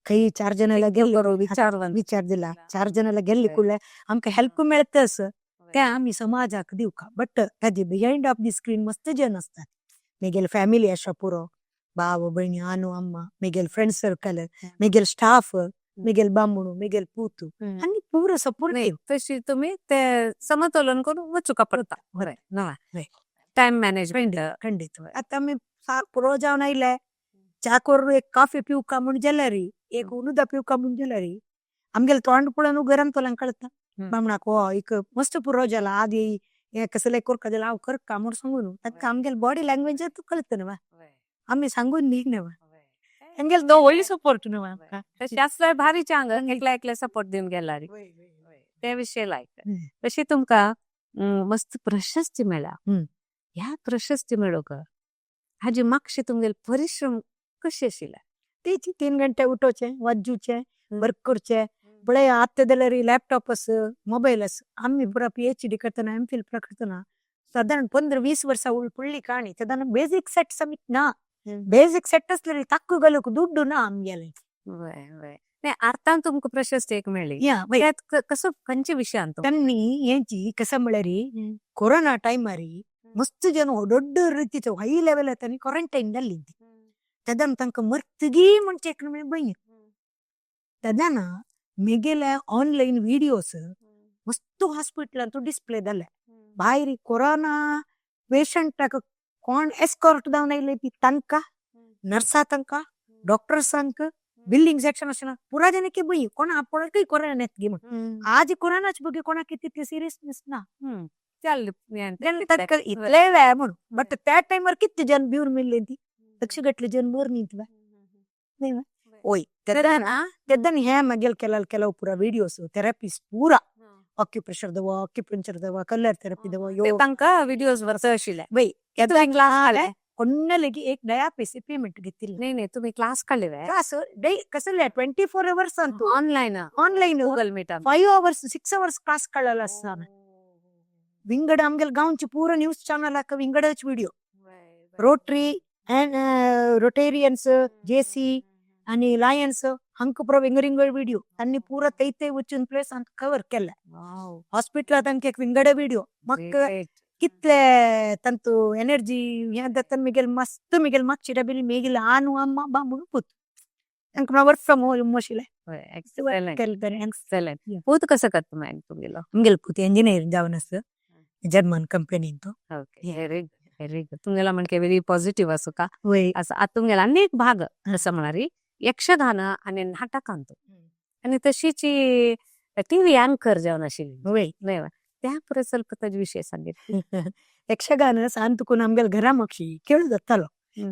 खंय 4 जणां गेल्ले विचारवंत विचार दिला, 4 जणां गेल्ले कुडले आमकां हेल्प मेळटा असं ते आमी समाजाक दिवका. बट ताजे बिहायंड ऑफ the screen मस्त जन आसतात. मेगेले फॅमिली आसा पुरो, भाव भयणी, आनू अम्मा, मेगेले फ्रेंड सर्कल, मेगेले स्टाफ, मेगेले बामणू, मेगेले पूत आनी पुरो सपोर्टिव्ह. तशी तुमी ते समतोलन करून वचूका पडटा. बरें ना? Time management. खंडीत. आतां आमी पुरो जावन आयले, च्या करून एक कॉफी पिवका म्हूण जाल्यार, एक उनुदा पिवका म्हूण जाल्यार, आमगेले तोंड पळोवन घरान तोलांक कळटा. बामणाक हो एक मस्त पुरो जाला आदी हे कसले करका जाल्यार हांव करका म्हूण सांगू न्हू तांकां आमगेले बॉडी लँग्वेज कळत न्हू, आमी सांगून न्ही न्हू, तेंगेलो तो व्हडलो सपोर्ट न्हू आमकां. तशी आसल्यार भारी चांग एकल्या एकल्या सपोर्ट दिवन गेला रे ते विशय लायक. तशी तुमकां मस्त प्रशस्ती मेळ्ळा. ह्या प्रशस्ती मेळोवंक हाजी मातशी तुमगेले परिश्रम कशी आशिल्ले? तेची 3 गंटे उठोवचें, वाजूचें, वर्क करचें. पळय आतां जाल्यार लॅपटॉप आस, मोबायल आस. आमी पुरा PhD करतना, MPhil पुरा करतना सादारण 15-20 वर्सां फुडली काणी. तेन्ना बेजीक सेट समीत ना, बेजीक सेट आसल्यार ताक्क घालूंक दुड्डू ना आमगेले. वय वय, नाही आतां तुमकां प्रशस्ती एक मेळ्ळी. या वय. त्यात कसो खंयच्या विशयान? त्यांनी हेंची कसं म्हळ्यार कोरोना टायमार मस्त जन ದೊಡ್ಡ ರೀತಿचो हाय लेवल तांणी क्वॉरंटायन जाल्ली तेन्ना तांकां मरतगी म्हणचे एक भंय. तेन्ना मेगेले ऑनलायन विडियोज मस्त हॉस्पिटलांत डिस्प्ले जाले. भायर कोरोना पेशंटाक कोण एस्कॉर्ट जावन आयले ती तांकां, नर्सा तांकां, डॉक्टर्सांक, बिल्डिंग सेक्शन आसना पुरा जनಕ್ಕೆ भंय, कोण आपणाकय कोरोना येतगी म्हण. आज कोरोनाच बगे कोणाक तितली सिरियसनेस ना. चल. इतले वेळ म्हणून बट त्या टायमार कितले जन भिवन मेल्ले ती लक्षगटले जन मर न्ही न्ही. ओय तेन्ना तेन्ना हे मागीर केला ಕೆಲವು ಪೂರ ವಿಡಿಯೋಸ್ ಥೆರಪಿಸ್ಟ್ ಪೂರ ಅಕ್ಯುಪ್ರೆಷರ್ ದವ, ಅಕ್ಯುಪಂಚರ್ ದವ, ಕಲರ್ ಥೆರಪಿ ದವ, ಯೋಗ तांकां विडियोज वर्स आशिल्ले. वय. क्लास कोणालगी एक नया पैसे पेमेंट घेतिल्ले. नाही नाही, तुम्ही क्लास काढले? क्लास डे कसले 24 ಅವರ್ಸ್ ಅಂತೂ online online Google meet. 5 hours 6 hours class कळला आसता. विंगड आमगेले गांवची पूरा न्यूज चॅनल हाका विंगडच video. Rotary and Rotarians, JC आणि लायन्स हांकां पुरो विंगड विंगड विडियो तांणी पुरो थंय थंय वचून प्लेस कवर केले. हॉस्पिटला तांकां एक विंगड विडियो. म्हाका कितले ತಂತು ಎನರ್ಜಿ ದತ್ತನ್ ಮಿಗೆಲ್ ಮಸ್ತ್ ಮಿಗೆಲ್ मागशी बिल मेगेल आनु अम्मा बा म्हणून पूत तांकां वर्क फ्रॉम होम आशिल्लें. एक्सलंट. पूत कसो करता मागीर तुमगेलो? आमगेलो पूत इंजिनियर जावन आसा जर्मन कंपनीन तो. Okay, very good, very good. तुमगेला म्हणजे व्हेरी पॉझिटिव्ह असो का वय. असं आता तुमगेला अनेक भाग असं म्हणारी यक्षगान आणि नाटकांत आणि तशीच टीव्ही अँकर जावन आशिल्ली. वय. नाही त्या परस ताजे विशय सांगितले. यक्षगान सान तुकून आमगेले घरा मागशी खेळ जातालो.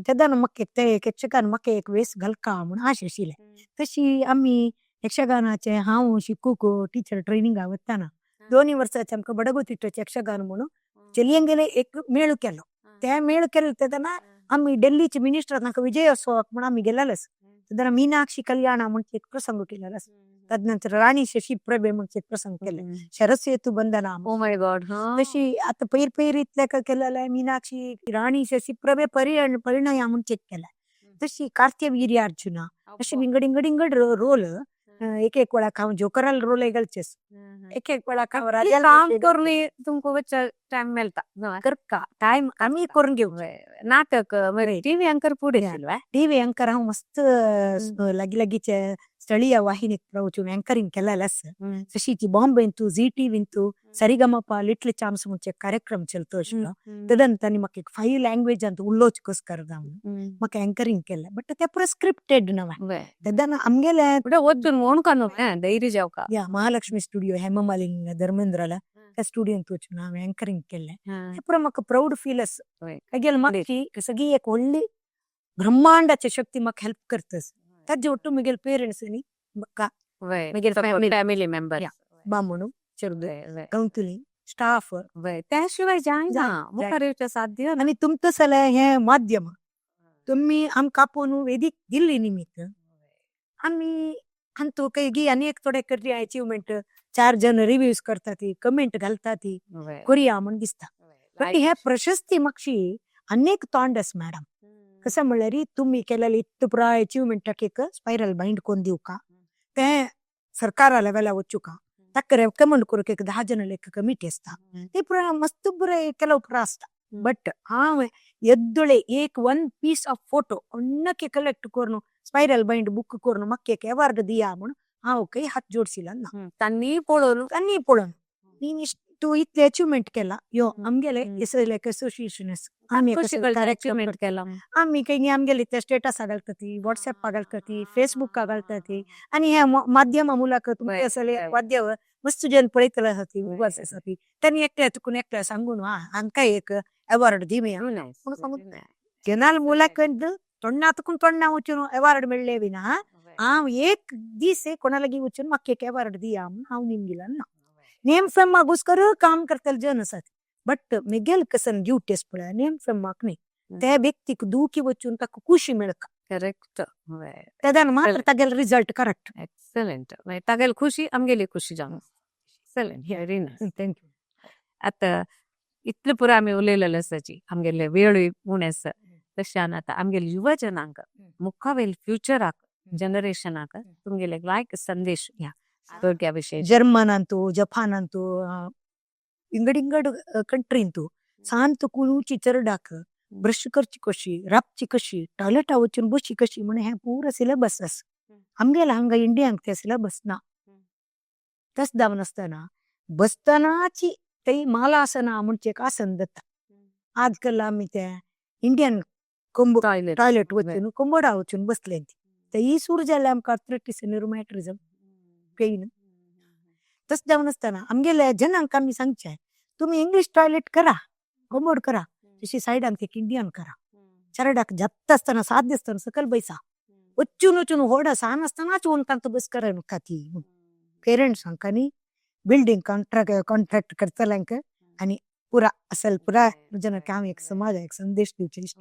तेन्ना म्हाका ते एक यक्षगान म्हाका एक वेस घालका म्हूण आश आशिल्लें. तशी आमी यक्षगानाचे हांव शिकूंक टिचर ट्रेनिंगाक वतना 2 वर्सांचे आमकां बडगुतिट्टाचें यक्षगान म्हणून चलयांगेले एक मेळ केलो. ते मेळ केले तेन्ना आमी डेल्लीचे मिनिस्टर तांकां विजयोत्सवाक म्हूण आमी गेलेले. तेन्ना मीनाक्षी कल्याण म्हणचे एक प्रसंग केलेलो आसा. तदनंतर राणी शशी प्रभे म्हणचे एक प्रसंग केले. शरसेतु बंधना. ओ my God. तशी आता पयर पयर इतले केलेले मीनाक्षी राणी शशी प्रभे परिणया म्हणचे केले. तशी कार्तवीर्यार्जुना अशी विंगड विंगड विंगड रोल एक एक वेळाक हांव जोकराल रोल घालचे, एक एक वेळाक हांव राजाल. काम करून तुमकां टायम मेळटा? करका टायम आमी करून घेवं. नाटक टीव्ही अँकर पुढे. टीव्ही अँकर हांव मस्त लागी लागीचे ಸ್ಥಳೀಯ ವಾಹಿನಿ वचून अँकरिंग केलेलें आसा. तशी ती बॉम्बेंतू झी टीव्हींतू सरिगमप लिटल चाम्स म्हणचे कार्यक्रम चलतो आशिल्लो. तदंतर म्हाका एक 5 लँग्वेजांत उलोवचें जावन म्हाका अँकरिंग केलें. बट ते पुरो स्क्रिप्टेड नव्हे. तेन्ना आमगेले वचून म्हणका न्हू धैर्य जावका. या महालक्ष्मी स्टुडियो हेममालिनी धर्मेंद्राला त्या स्टुडियोंत वचून हांवें अँकरिंग केलें. ते पुरो म्हाका प्रावड फील आसा. कागेल म्हाका सगळी एक व्हडली ब्रह्मांडाची शक्ती म्हाका हेल्प करता. ताजे ಒಟ್ಟು म्हगेले पेरंट्स न्ही म्हाका म्हगेले फॅमिली मेंबर बामणू चेडूं गांवतली स्टाफ. त्याशिवाय जायना मुखार येवचें साध्य. आनी तुमकां जाल्यार हें माध्यम तुमी आमकां आपोवन वेदीक दिल्ली निमित्त आमी अंतू काही आनी एक थोडे करली अचिव्हमेंट, 4 जण रिव्यूज करता ती, कमेंट घालता ती, करुया म्हूण दिसता. बट हे प्रशस्ती मातशी अनेक तोंड आसा मॅडम. कसं म्हणल्यार तुमी केलेले इतले पुराय अचिव्हमेंटाक एक स्पायरल बायंड करून दिवका, तें सरकारा लेवला वचुका, ताका रेकमेंड करूंक एक 10 जण एक कमिटी आसता. ते पुरा मस्त बरें ಕೆಲವು ಪುरा आसता. बट हांव येद्दोळे एक 1 पीस ऑफ फोटो कोण्णके कलेक्ट करून स्पायरल बायंड बुक करून म्हाका एक अवॉर्ड दिया म्हूण हांव खंय हात जोडशिला ना. तांणी पळोवन तांणी पळोवन नी तूं इतलें अचिवमेंट केला यो आमगेले लायक एसोसिएशन आसा आमी कशी कळटा अचिवमेंट केला? आमी खंय आमगेले ते स्टेटसा घालता ती, वॉट्सॅपा घालता ती, फेसबुका घालता ती आनी ह्या माध्यमा मुलाखत तुमचे असले वाद्य मस्त जन पळयतले आसा ती उगास आसा ती त्यांनी एकट्या तुकून एकट्या सांगून हांकां एक अवॉर्ड दी म्हणून सांगून केनाल मुलाखत तोंडा तुकून तोंडा वचून अवॉर्ड मेळ्ळे बी ना. हांव एक दीस कोणा लागीं वचून म्हाका एक अवॉर्ड दिया म्हणून हांव निमगिला ना. नेम फेमा घुसकर काम करतले जन आसात बट मिगेल कसन ड्युटी आसा पळय नेम फेमाक न्ही त्या व्यक्तीक दुखी वचून ताका खुशी मेळका. करेक्ट. तेदान मात्र तागेलो रिजल्ट करेक्ट. एक्सलंट. तागेली खुशी आमगेली खुशी जावन. Excellent, very nice. Thank you. आतां इतले पुरो आमी उलयलेले आसाची आमगेले वेळूय उणें आसा तशान आतां आमगेले युवा जनांक मुखावेल फ्युचराक जनरेशनाक तुमगेले लायक संदेश ह्या आरोग्या विशयी. जर्मनांतू, जपानांतू, इंगड इंगड कंट्रींतू सांत कुळूची चरडाक ब्रश करची कशी, राबची कशी, टॉयलेटा वचून बसची कशी म्हण हें पुरो सिलेबस आसा. आमगेले हांगा इंडियांक ते सिलेबस ना. तस जावन आसतना बसतनाची थंय मालासना म्हणचे एक आसन जाता. आजकाल आमी ते इंडियन कोंबो टॉयलेट वचून कोंबोडा वचून बसले ती सुरू जाले आमकां आर्थरायटीस आनी रुमॅटिझम पेन. तस जावन आसतना आमगेल्या जनांक आमी सांगचें तुमी इंग्लीश टॉयलेट करा, कोमोड करा, तशी सायडान एक इंडियन करा. चरडाक जाता आसतना साध्य आसतना सकयल बैसा वचून वचून व्हड सान आसतनाच तांकां बस कर नाका ती पेरंट्सांक आनी बिल्डींग कॉन्ट्रॅक्ट करतल्यांक आनी पुरा असल पुरा जनक हांव एक समाज एक संदेश दिवचे इश्ट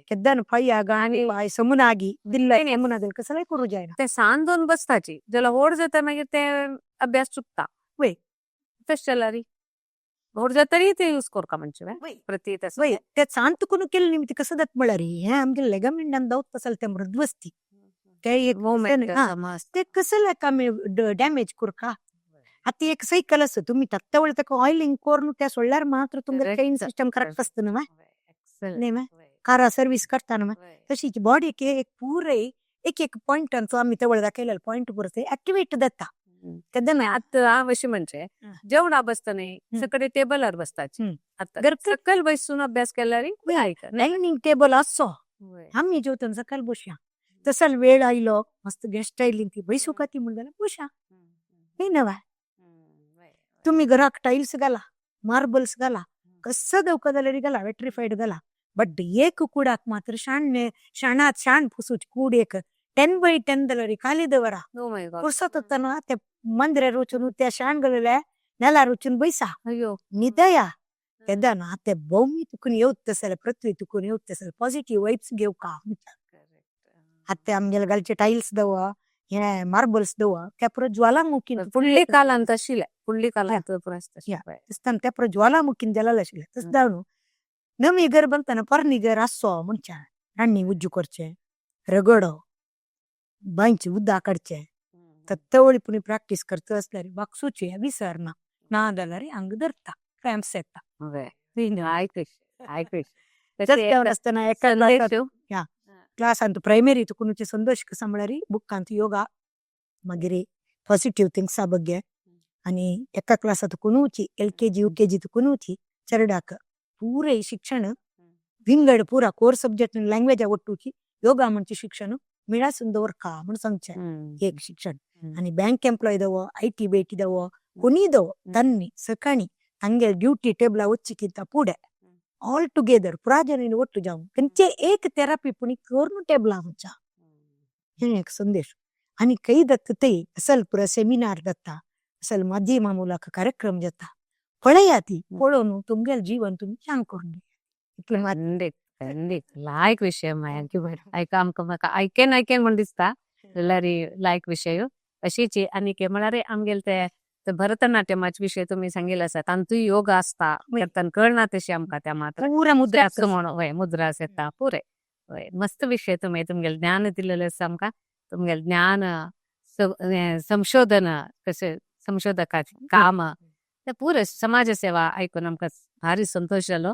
केद्दान फाय गाणी पाय समुनागी दिल्ला यमुना दिल कसले करू जायना. ते सान दोन बसताची जाल्यार व्हड जाता मागीर ते अभ्यास चुकता. वय. तशें जाल्यार व्हड जातरी ते यूज करका म्हणचे प्रती वय ते सान तुकून केले निमित्त कसं जाता म्हळ्यार हें आमगेले लेगामेंटान दावता आसले ते मृद्वस्ती ते एक ते कसले आमी डॅमेज करका. आतां एक सायकल आसा तुमी तत्तवळ ताका ऑयलिंग करून ते सोडल्यार मात्र तुमगे चेन सिस्टम करेक्ट आसता न्हू न्ही मा कारा सर्वीस करता न्हू. तशीच बॉडीक एक पुराय एक एक पॉयंटांचो आमी तवळ दाखयलेलो पॉयंट पुरो ते एक्टिवेट जाता तेन्ना. आतां हांव अशें म्हणचें जेवणा बसता न्ही सगळे टेबलार बसताची आतां सकयल बसून अभ्यास केल्यार डायनिंग टेबल आसचो आमी जेवतना सकयल बसया तसल वेळ आयलो मस्त गेस्ट आयली ती बैसूका ती म्हण जाल्यार बसया न्ही नवा. तुमी घराक टायल्स घाला, मार्बल्स घाला, कसं दवका जाल्यार घाला, वेट्रिफायड घाला, बट एक कुडाक मात्र शाण शाणात शाण पुसूच कूड एक 10 by 10 जाल्यार खाली दवरा पुरसत ना ते मंदिरार वचून त्या शाण घालले नेलार वचून बैसा निदया तेन्ना ते भौमी तुकून येवत जाल्यार पृथ्वी तुकून येवत जाल्यार पॉझिटिव्ह वायब्स घेवका. आतां आमगेले घालचे टायल्स दवा हे मार्बल्स दवा त्या पुरो ज्वालामुखी फुडली कालांत आशिल्ले फुडली कालांत दिसता त्या पुरो ज्वालामुखीन जालेलें आशिल्लें. तशें जावन नवी घर बांदतना पोरणी घर आसचो मनशान रान्नी उज्जू करचें, रगडो बांयचें उदक काडचें तत्तवळी पुणी प्रॅक्टीस करता आसल्यार वागसूची विसरना ना जाल्यार हांगा धरता क्रॅम्प्स येता. आसतना एका क्लासांत प्रायमरी तुकून संतोष कसा म्हळ्यार बुकांत योगा मागीर पॉझिटिव्ह थिंग्सा ಬಗ್ಗೆ आनी एका क्लासांत तुकून LKG UKG तुकून चेरडाक पुराय शिक्षण विंगड पुरा कोर सब्जेक्ट लँग्वेजा ಒಟ್ಟುಚಿ ಯೋಗ म्हणचे शिक्षण मिळासून दवरका म्हण सांगचें एक शिक्षण. आनी बँक एम्प्लॉय दवो IT बेटी दवो कोणी दवो तन्नी सकाळी तांगेले ड्युटी टेबला वच्चिकिंत पुढे ऑल टुगेदर पुरा जणांनी ಒಟ್ಟು जावन खंयचे एक थेरपी पुणी करून टेबला आमच्या हें एक संदेश. आनी खंय जाता थंय असल पुरा सेमिनार जाता असल माध्यमा मुलाक कार्यक्रम जाता पळया ती पळोवन तुमगेलें जीवन तुमी छान करून इतलें खंडीत खंडीत लायक विशय मागीर आयक आमकां म्हाका आयकेन आयकेन म्हण दिसता जाल्यार लायक विशय अशीच आनी म्हळ्यार आमगेले ते भरतनाट्यमाचे विशय तुमी सांगिल्ले आसा तांतूय योग आसता करतना कळना तशें आमकां त्या मात्र पुरा मुद्रा म्हणून हय मुद्रा येता पुरे हय मस्त विशय तुमी तुमगेलें ज्ञान दिलेलें आसा आमकां तुमगेलें ज्ञान संशोधन कशें संशोधकाचें काम ते पुरे समाज सेवा आयकून आमकां भारी संतोश जालो.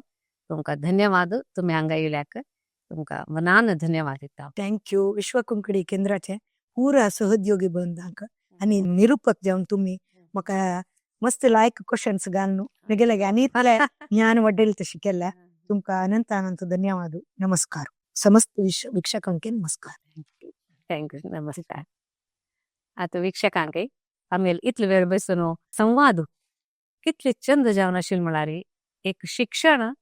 तुमकां धन्यवाद तुमी हांगा येयल्याक तुमकां मनान धन्यवाद दिता. Thank you. विश्व कोंकणी केंद्राचे पुरा सहोद्योगी बंधांक आनी निरुपक जावन तुमी म्हाका मस्त लायक क्वेश्चन्स घालून मेगेले आनी इतले ज्ञान वाडेल तशी केल्या. तुमकां अनंत अनंत धन्यवाद. नमस्कार. समस्त वीक्षकांके नमस्कार. Thank you, नमस्कार. आतां वीक्षकांक आमी इतले वेळ बसून संवाद कितले चंद जावन आशिल्ले म्हळ्यार एक शिक्षण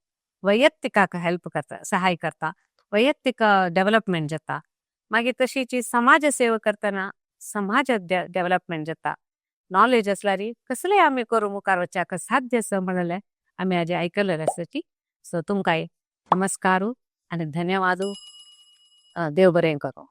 वैयक्तिकाक हेल्प करता, सहाय करता, वैयक्तिक डेव्हलपमेंट जाता. मागीर तशीच समाज सेवा करतना समाज डेव्हलपमेंट जाता. नॉलेज आसल्यार कसलेय आमी करूं मुखार वचपाक साध्य आसा म्हणलें आमी आज आयकलें आसा. सो तुमकांय नमस्कार आनी धन्यवाद. देव बरें करूं.